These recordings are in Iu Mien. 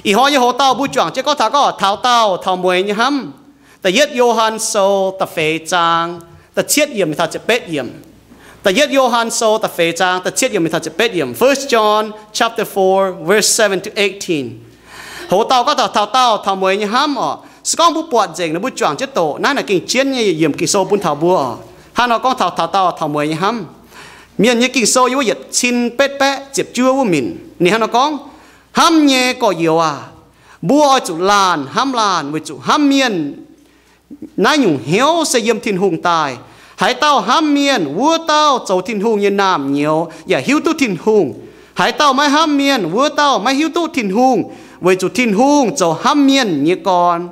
Ih hnoi nyei hoc-dauh mbuo juangc jienv gorngv taux, gorngv taux dauh taux mueiz nyei hnamv. Da'yietv Yo^han Sou da'feix zaang da'cietv yiemc mingh taux ziepc betv yiemc. Da'yietv Yo^han Sou da'feix zaang da'cietv yiemc mingh taux ziepc betv yiemc. First John chapter four, verse seven to eighteen. Hoc-dauh gorngv taux, taux dauh taux mueiz nyei hnamv oc. Se gorngv mbuo buatc nzengc nor, mbuo juangc jienv doqc naaiv naaic gengh jienv nyei yiemc Ging-Sou bun taux mbuo oc. Hnangv nor gorngv taux, taux dauh taux mueiz nyei hnamv. Mienh nyei Ging-Sou yiem wuov yietc cin betv baeqv ziepc juov wuov minc, ninh hnangv nor gorngv, Hnamv nyei gorx-youz aac, mbuo oix zuqc laanh hnamv laanh, weic zuqc hnamv mienh naaiv nyungc hnyouv se yiem Tin-Hungh daaih. Haaix dauh hnamv mienh, wuov dauh zoux Tin-Hungh nyei naamh nyouz yaac hiuv duqv Tin-Hungh. Haaix dauh maiv hnamv mienh, wuov dauh maiv hiuv duqv Tin-Hungh, weic zuqc Tin-Hungh zoux hnamv mienh nyei gorn.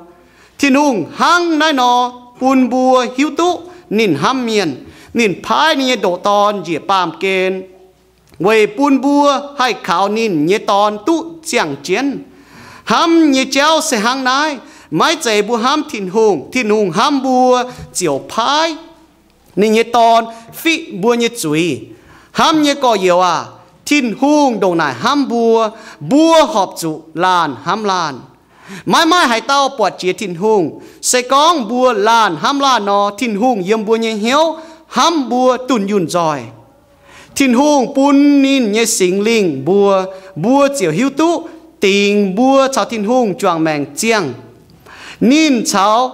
Tin-Hungh hnangv naaiv nor bun mbuo hiuv duqv ninh hnamv mienh. Ninh paaiv ninh nyei ndoqc Dorn njiec baamh gen weic bun mbuo haih kaux ninh nyei Dorn duqv ziangh jienv. Hnamv nyei jauv se hnangv naaiv, maiv zeiz mbuo hnamv Tin-Hungh, Tin-Hungh hnamv mbuo ziouc paaiv ninh nyei Dorn fiqv mbuo nyei zuiz. Hnamv nyei gorx-youz aac, Tin-Hungh ndongc naaic hnamv mbuo, mbuo horpc zuqc laanh hnamv laanh. Maiv maaih haaix dauh buatc jiex Tin-Hungh. Se gorngv mbuo laanh hnamv laanh nor, Tin-Hungh yiem mbuo nyei hnyouv hnamv mbuo dunh yunh nzoih. Tin-Hungh bun ninh nyei Singx Lingh mbuo, mbuo ziouc hiuv duqv dingc mbuo caux Tin-Hungh juangc maengc ziangh. Ninh caux,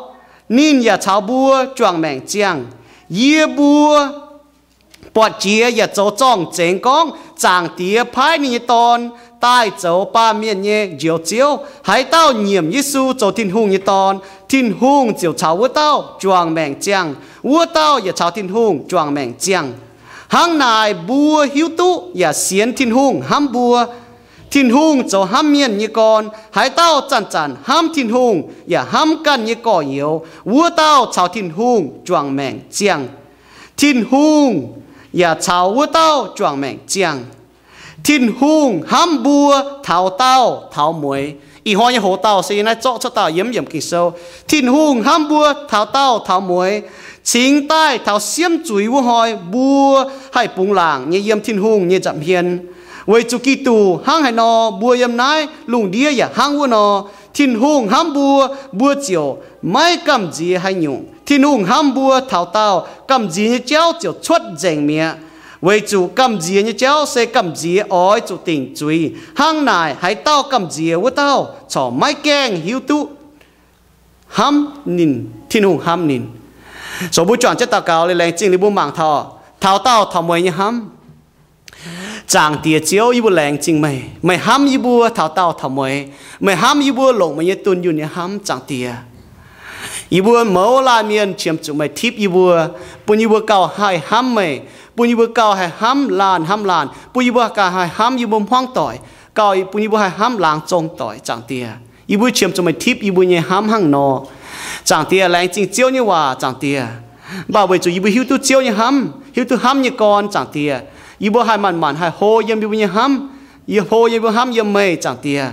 ninh yaac caux mbuo juangc maengc ziangh. Yie mbuo buatc jiex yaac zoux zorng-zengx gorngv Zaangc Diex paaiv ninh nyei Dorn daaih zoux baamh mienh nyei Njoux Ziouv. Haaix dauh nyiemc Yesu zoux Tin-Hungh nyei Dorn, Tin-Hungh ziouc caux wuov dauh juangc maengc ziangh, wuov dauh yaac caux Tin-Hungh juangc maengc ziangh. Hnangv naaic mbuo hiuv duqv yaac sienx Tin-Hungh hnamv mbuo. Tin-Hungh zoux hnamv mienh nyei gorn. Haaix dauh zanc-zanc hnamv Tin-Hungh yaac hnamv ganh nyei gorx-youz, wuov dauh caux Tin-Hungh juangc maengc ziangh. Tin-Hungh yaac caux wuov dauh juangc maengc ziangh. Tin-Hungh hnamv mbuo taux daauh taux mueiz. Ih hnoi nyei hoc-dauh se yiem naaiv zorqv cuotv dauh yiem yiemc Ging-Sou. Tin-Hungh hnamv mbuo taux daauh taux mueiz, cingx daaih taux siemv zuiz wuov hnoi mbuo haih bungx laangc nyei yiem Tin-Hungh nyei nza'hmien. Weic zuqc Giduc hnangv haaix nor, mbuo yiem naaiv lungh ndiev yaac hnangv wuov nor. Tin-Hungh hnamv mbuo, mbuo ziouc maiv gamh nziex haaix nyungc. Tin-Hungh hnamv mbuo taux daauh, gamh nziex nyei jauv ziouc cuotv nzengc mi'aqv. Weic zuqc gamh nziex nyei jauv se gamh nziex oix zuqc dingc zuiz. Hnangv naaic, haaix dauh gamh nziex wuov dauh corc maiv gaengh hiuv duqv hnamv ninh, Tin-Hungh hnamv ninh. Zoux mbuo juangc jienv daux gaux liuz laengz zingh liuz mbuo mangc taux, taux daauh taux mueiz nyei hnamv. Zaangc Diex Ziouv, yie mbuo laengz zingh meih. Meih hnamv yie mbuo taux daauh taux mueiz. Meih hnamv yie mbuo longc meih nyei dunh yunh nyei hnamv, Zaangc Diex. Yie mbuo mouz laanh mienh qiemx zuqc meih tipv yie mbuo, bun yie mbuo gauh haih hnamv meih, bun yie mbuo gauh haih hnamv laanh hnamv laanh, bun yie mbuo gauh haih hnamv yie mbuo hmuangv doic, gauh bun yie mbuo haih hnamv laangz zong doic, Zaangc Diex. Yie mbuo qiemx zuqc meih tipv yie mbuo nyei hnamv hnangv nor. Zaangc Diex, laengz zingh Ziouv nyei waac, Zaangc Diex. Mv baac weic zuqc yie mbuo hiuv duqv Ziouv nyei hnamv, hiuv duqv hnamv nyei gorn, Zaangc Diex, yie mbuo haih manc-manc haih hlo yiem yie mbuo nyei hnamv, yie hlo yie mbuo hnamv yiem meih, Zaangc Diex.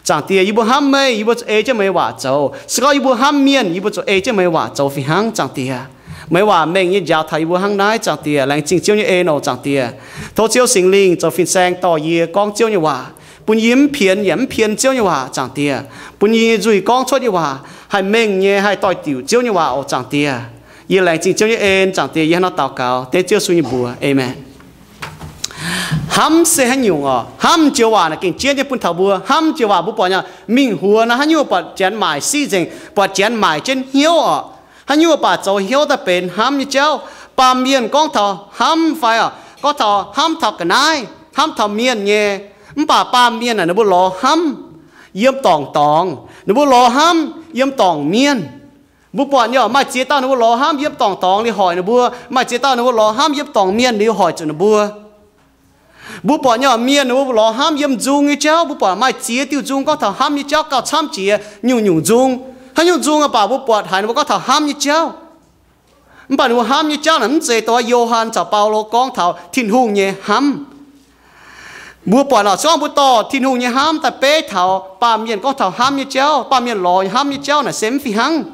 Zaangc Diex, yie mbuo hnamv meih, yie mbuo zuqc ei jienv meih waac zoux. Se gorngv yie mbuo hnamv mienh, yie mbuo zuqc ei jienv meih waac zoux fih hnangv, Zaangc Diex. Meih waac mengh nyei njaaux taux yie mbuo hnangv naaiv, Zaangc Diex. Laengz zingh Ziouv nyei en oc, Zaangc Diex. Tov Ziouv Singx Lingh zoux fin-saeng dorh yie gorngv Ziouv nyei waac, bun yie mv pienx yaac mv pien Ziouv nyei waac, Zaangc Diex. Bun yie nyei nzuih gorngv cuotv nyei waac haih mengh nyei, haih doix-diuc Ziouv nyei waac oc, Zaangc Diex. Yie laengz zingh Ziouv nyei en, Zaangc Diex. Yie hnangv nor daux gaux dengv Ziouv Yesu nyei mbuox. Aamen. Hnamv se haaix nyungc oc? Hnamv joux waac naaic gengh jienv nyei bun taux mbuo. Hnamv joux waac mbuo buatc nyei mingh huox naaiv, haaix nyungc buatc janx maaic siqv nzengc, buatc janx maaic jienv hnyouv oc. Haaix nyungc baac zoux hnyouv daaih benx hnamv nyei jauv. Baamh mienh gorngv taux hnamv fai oc, gorngv taux hnamv taux ga'naaiv, hnamv taux mienh nyei. Mv baac baamh mienh naaic ninh mbuo lorz hnamv yiem dorngc dorngx, ninh mbuo lorz hnamv yiem dorngc mienh. Mbuo buatc nyei oc, maaih ziex dauh ninh mbuo lorz hnamv yiem dorngc dorngx liuz hoic ninh mbuo. Maaih ziex dauh ninh mbuo lorz hnamv yiem dorngc mienh liuz hoic zuqc ninh mbuo. Mbuo buatc nyei oc, mienh ninh mbuo lorz hnamv yiem nzung nyei jauv. Mbuo buatc maaih ziex diuh nzung gorngv taux hnamv nyei jauv gauh camv jiex nyungc-nyungc nzung. Haaix nyungc nzung baac mbuo buatc haiz ninh mbuo gorngv taux hnamv nyei jauv. Mv baac ninh mbuo hnamv nyei jauv naaic mv zeiz dongh Yo^han caux Baulo gorngv taux Tin-Hungh nyei hnamv. Mbuo buatc oc, se gorngv mbuo dorh Tin-Hungh nyei hnamv daaih beiv taux baamh mienh gorngv taux hnamv nyei jauv, baamh mienh lorz hnamv nyei jauv naaic se mv fih hnangv.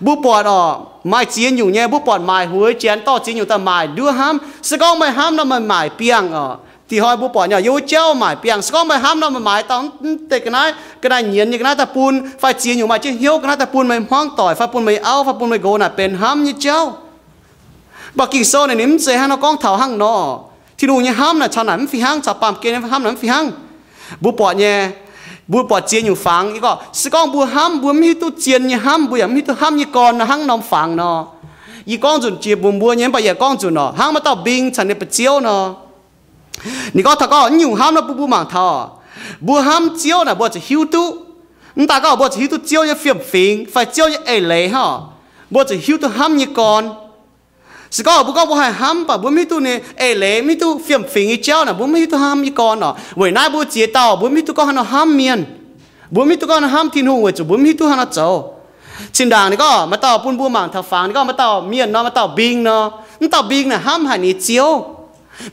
Mbuo buatc oc, maaih ziex nyungc nyei, mbuo buatc maaic hueix, janx dorh ziex nyungc daaih maaic nduov hnamv. Se gorngv meih hnamv nor, meih maaic biangh oc. Da'nyeic hnoi mbuo buatc nyei, yiem wuov jauv maaic biangh. Se gorngv meih hnamv nor, meih maaiz dauh mv deix ga'naaiv, ga'naaiv nyienz nyei ga'naaiv daaih bun, fai ziex nyungc maaih jienv hnyouv ga'naaiv daaih bun meih hmuangv doic, fai bun meih auv, fai bun meih nqox naaic, benx hnamv nyei jauv. Mv baac Ging-Sou naaic ninh mv zeiz hnangv nor gorngv taux hnangv nor. Tin-Hungh nyei hnamv naaic caux naaic mv fih hnangv, caux baamh gen hnamv naaic mv fih hnangv. Mbuo buatc nyei, mbuo buatc ziex nyungc fangx. Yie gorngv, se gorngv mbuo hnamv, mbuo mv hiuv duqv zien nyei hnamv, mbuo yaac mv hiuv duqv hnamv nyei gorn nor, hnangv norm fangx nor. Yie gorngv nzunc jiex mbuox mbuo nyei, mv baac yie gorngv nzunc oc, hnangv maaih dauh mbing caux ninh nyei mba'zioux nor. Ninh gorngv taux gorngv, nyungc hnamv nor bun mbuo mangc taux, mbuo hnamv Ziouv naaic mbuo zuqc hiuv duqv. Mv daaih gorngv mbuo zuqc hiuv duqv Ziouv nyei fiem-fingx fai Ziouv nyei eix leiz hnangv oc. Mbuo zuqc hiuv duqv hnamv nyei gorn. Se gorngv mbuo gorngv mbuo haih hnamv, mv baac mbuo mv hiuv duqv ninh eix leiz, mv hiuv duqv fiem-fingx nyei jauv naaic, mbuo mv hiuv duqv hnamv nyei gorn oc. Weic naaiv mbuo ziex dauh mbuo mv hiuv duqv gorngv haaix nor hnamv mienh. Mbuo mv hiuv duqv gorngv haaix nor hnamv Tin-Hungh weic zuqc mbuo mv hiuv duqv haaix nor zoux. Zinh ndaangc ninh gorngv maaih dauh bun mbuo mangc taux fangx, ninh gorngv maaih dauh mienh nor, maaih dauh mbing nor. Mv dauh mbing naaic hnamv haic ninh nyei ziouv.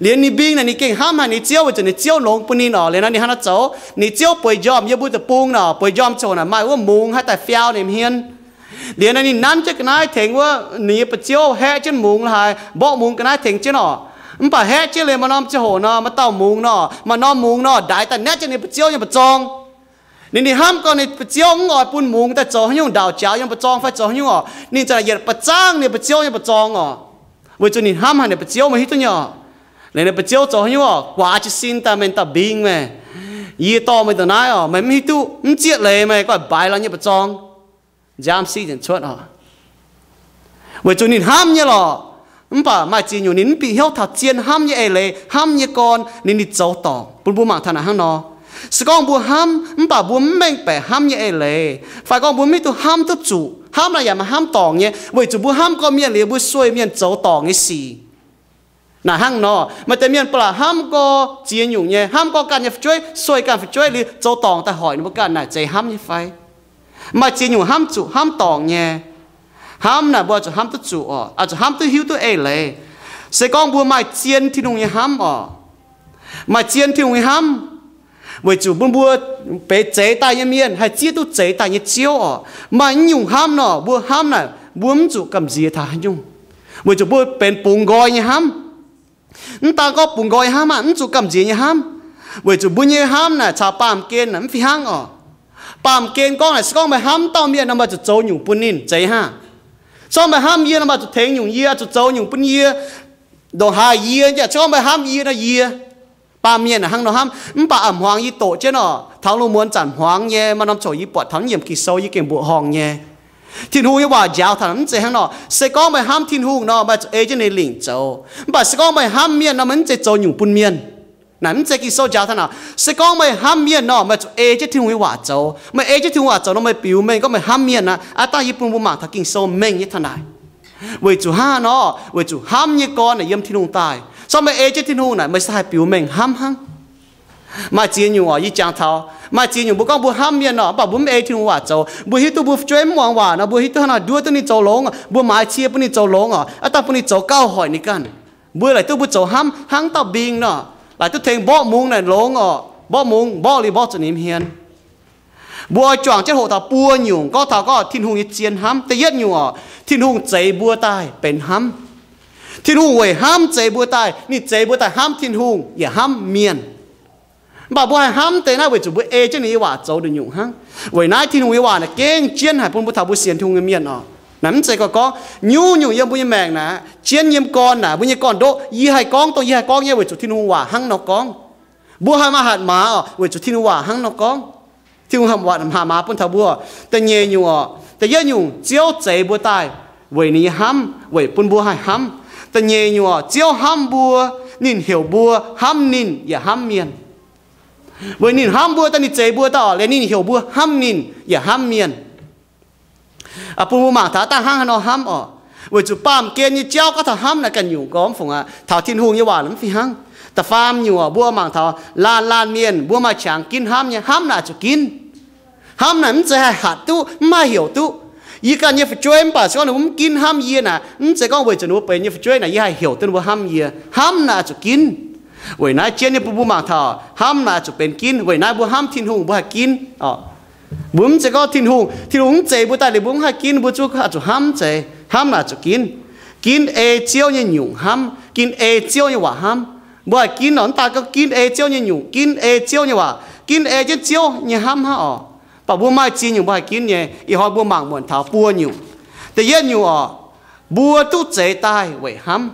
Liuz ninh mbing naaic ninh gengh hnamv haic ninh ziouv weic zuqc ninh ziouv longx bun ninh oc. Liuz nor ninh hnangv naaiv zoux, ninh ziouv bueix njormh yiem mbuo deic-bung oc, bueix njormh ziouc naaic maaih wuov mungz haaix daaih fiau ninh hmien. Liuz nor ninh nanv jienv ga'naaiv tengx wuov ninh nyei mba'zioux haeqv jienv mungz la'haaix, mborqv mungz ga'naaiv tengx jienv oc. Mv baac haeqv jienv liuz maaih norm ziangh hoc nor, maaih dauh mungz nor, maaih norm mungz nor ndaix daaih naetv jienv ninh mba'zioux nyei mba'zorng. Ninh, ninh hnamv gorngv ninh mba'zioux mv oix bun mungz daaih zoux haaix nyungc, ndaauc jaux yiem mba'zorng fai zoux haaix nyungc oc, ninh ziouc yietc ba'zangv ninh mba'zioux nyei mba'zorng oc. Weic zuqc ninh hnamv haic ninh mba'zioux, meih hiuv duqv nyei oc. Liuz ninh mba'zioux zoux haaix nyungc oc, guaax jiez sin daaih, meih dauh mbing meih, yie dorh meih dongh naaiv oc, meih mv hiuv duqv, mv zieqv leiz meih, goiv mbaix lorz nyei mba'zorng. Nziaamv siqv nzengc cuotv oc. Weic zuqc ninh hnamv nyei lorqc. Mv baac maaih ziex nyungc ninh mv bieqc hnyouv taux zien hnamv nyei eix leiz, hnamv nyei gorn, ninh, ninh zoux dorngc. Bun mbuo mangc taux naaic hnangv nor. Se gorngv mbuo hnamv mv baac mbuo mv mengh baeqc hnamv nyei eix leiz, fai gorngv mbuo mv hiuv duqv hnamv duqv zuqc, hnamv naaic yaac maaih hnamv dorngc nyei, weic zuqc mbuo hnamv gorx-mienh liuz mbuo sueih mienh zoux dorngc nyei sic. Naaic hnangv nor, maaih deix mienh ba'laqc hnamv gorx ziex nyungc nyei, hnamv gorx ganh nyei fu'jueiv, sueih ganh fu'jueiv liuz zoux dorngc daaih hoic ninh mbuo ganh, naaic zeiz hnamv nyei fai? Maaih ziex nyungc hnamv zuqc hnamv dorngc nyei. Hnamv naaic mbuo zuqc hnamv duqv zuqc oc, oix zuqc hnamv duqv hiuv duqv eix leiz. Se gorngv mbuo maaih zien Tin-Hungh nyei hnamv oc, maaih zien Tin-Hungh nyei hnamv, weic zuqc bun mbuo benx zeix daaih nyei mienh haih zieqv duqv zeix daaih nyei Ziouv oc. Maaih naaiv nyungc hnamv nor, mbuo hnamv naaic mbuo mv zuqc gamh nziex taux haaix nyungc, weic zuqc mbuo benx bungx nqoi nyei hnamv. Mv daan gorngv bungx nqoi nyei hnamv aqv, mv zuqc gamh nziex nyei hnamv, weic zuqc mbuo nyei hnamv naaic caux baamh gen naaic mv fih hnangv oc. Baamh gen gorngv naaic, se gorngv meih hnamv dauh mienh nor, meih zuqc zoux nyungc bun ninh, zeiz hnangv. Se gorngv meih hnamv yie nor, meih zuqc tengx nyungc yie, zuqc zoux nyungc bun yie, ndongc haaix yie, se gorngv meih hnamv yie nor, yie. Baamh mienh naaic hnangv nor hnamv. Mv baac a'hmuangx yie doqc jienv oc, taux lungh muonz zanc hmuangx nyei, maaih norm ziangh hoc yie buatc taux nyiemc Ging-Sou yie gengh mbuoqc horngh nyei. Tin-Hungh nyei waac njaaux taux mv zeiz hnangv nor. Se gorngv meih hnamv Tin-Hungh nor, meih zuqc ei jienv ninh lingc zoux. Mv baac se gorngv meih hnamv mienh nor, meih mv zeiz zoux nyungc bun mienh. Naaic mv zeiz Ging-Sou njaaux taux naaic. Se gorngv meih hnamv mienh nor, meih zuqc ei jienv Tin-Hungh nyei waac zoux. Meih ei jienv Tin-Hungh waac zoux nor, meih biux mengh gorngv meih hnamv mienh aqv. Aav dangh yie bun mbuo mangc taux Ging-Sou mengh nyei taux naaic. Weic zuqc hnangv nor, weic zuqc hnamv nyei gorn naaic yiem Tin-Hungh daaih. Se gorngv meih ei jienv Tin-Hungh naaic, meih se haih biux mengh hnamv hnangv. Maaih ziex nyungc oc, yie jangx taux maaih ziex nyungc mbuo gorngv mbuo hnamv mienh nor, mv baac mbuo mv ei Tin-Hungh waac zoux. Mbuo hiuv duqv mbuo fu'jueiv mv muangx waac nor, mbuo hiuv duqv hnangv naaic nduov duqv ninh zoux longx, mbuo maaiz cie bun ninh zoux longx oc, aav dangh bun ninh zoux gauh hoic ninh ganh. Mbuo laaic duqv mbuo zoux hnamv hnangv dauh mbing nor, laaic duqv tengx mborqv mungz naaic longx oc, mborqv mungz, mborqv liuz mborqv zuqc ninh hmien. Mbuo oix juangc jienv hoqc taux buo nyungc, gorngv taux gorngv Tin-Hungh nyei zien hnamv. Da'yietv nyungc oc, Tin-Hungh zeix mbuo daaih benx hnamv. Tin-Hungh weic hnamv zeix mbuo daaih, ninh zeix mbuo daaih hnamv Tin-Hungh yaac hnamv mienh. Mv baac mbuo haih hnamv deix naaiv weic zuqc mbuo ei jienv ninh nyei waac zoux nduqc nyungc hnangv. Weic naaiv Tin-Hungh nyei waac naaic gengh jienv haic bun mbuo taux mbuo sienx Tin-Hungh nyei mienh oc. Naaic mv zeiz gorngv-gorngv nyungc-nyungc yiem mbuo nyei maengc naaic, jienv yiem gorn naaic, mbuo nyei gorn-ndoqv, yie haih gorngv dongh yie haih gorngv nyei weic zuqc Tin-Hungh waac hnangv nor gorngv. Mbuo haih maaih hatc maaz oc, weic zuqc Tin-Hungh waac hnangv nor gorngv. Tin-Hungh hatc maaz bun taux mbuo. Da'nyeic nyungc oc, da'yietv nyungc Ziouv zeix mbuo daaih weic ninh nyei hnamv, weic bun mbuo haih hnamv. Da'nyeic nyungc oc, Ziouv hnamv mbuo, ninh heuc mbuo hnamv ninh yaac hnamv mienh. Weic ninh hnamv mbuo daaih ninh zeix mbuo daaih oc, liuz ninh heuc mbuo hnamv ninh yaac hnamv mienh. Bun mbuo mangc taux dangh hnangv haaix nor hnamv oc. Weic zuqc baamh gen nyei jauv gorngv taux hnamv naaic ganh nyungc gormx fungc aqv, taux Tin-Hungh nyei waac mv fih hnangv. Da'faam nyungc oc, mbuo mangc taux laanh laanh mienh mbuo maaih qangx ginv hnamv nyei. Hnamv naaic zuqc ginv. Hnamv naaic mv zeiz haih hatc duqv, mv haih heuc duqv. Yie ganh nyei fu'jueiv mv baac se gorngv ninh mbuo mv ginv hnamv yie naaic, mv zeiz gorngv weic zuqc ninh mbuo benx yie nyei fu'jueiv naaic yie haih heuc duqv ninh mbuo hnamv yie. Hnamv naaic zuqc ginv. Weic naaiv jienv nyei bun mbuo mangc taux hnamv naaic zuqc benx ginv. Weic naaiv mbuo hnamv Tin-Hungh mbuo haih ginv oc. Mbuo mv zeiz gorngv Tin-Hungh, Tin-Hungh mv zeix mbuo daaih liuz mbuo mv haih ginv, mbuo zuqc, zuqc hnamv zeiz. Hnamv naaic zuqc ginv. Ginv ei Ziouv nyei nyungc hnamv, ginv ei Ziouv nyei waac hnamv. Mbuo haih ginv oc, mv daaih gorngv ginv ei Ziouv nyei nyungc, ginv ei Ziouv nyei waac, ginv ei jienv Ziouv nyei hnamv hnangv oc. Mv baac mbuo maaih ziex nyungc mbuo haih ginv nyei. Ih hnoi mbuo mangc muonc taux buo nyungc. Da'yietv nyungc oc, mbuo duqv zeix daaih weic hnamv.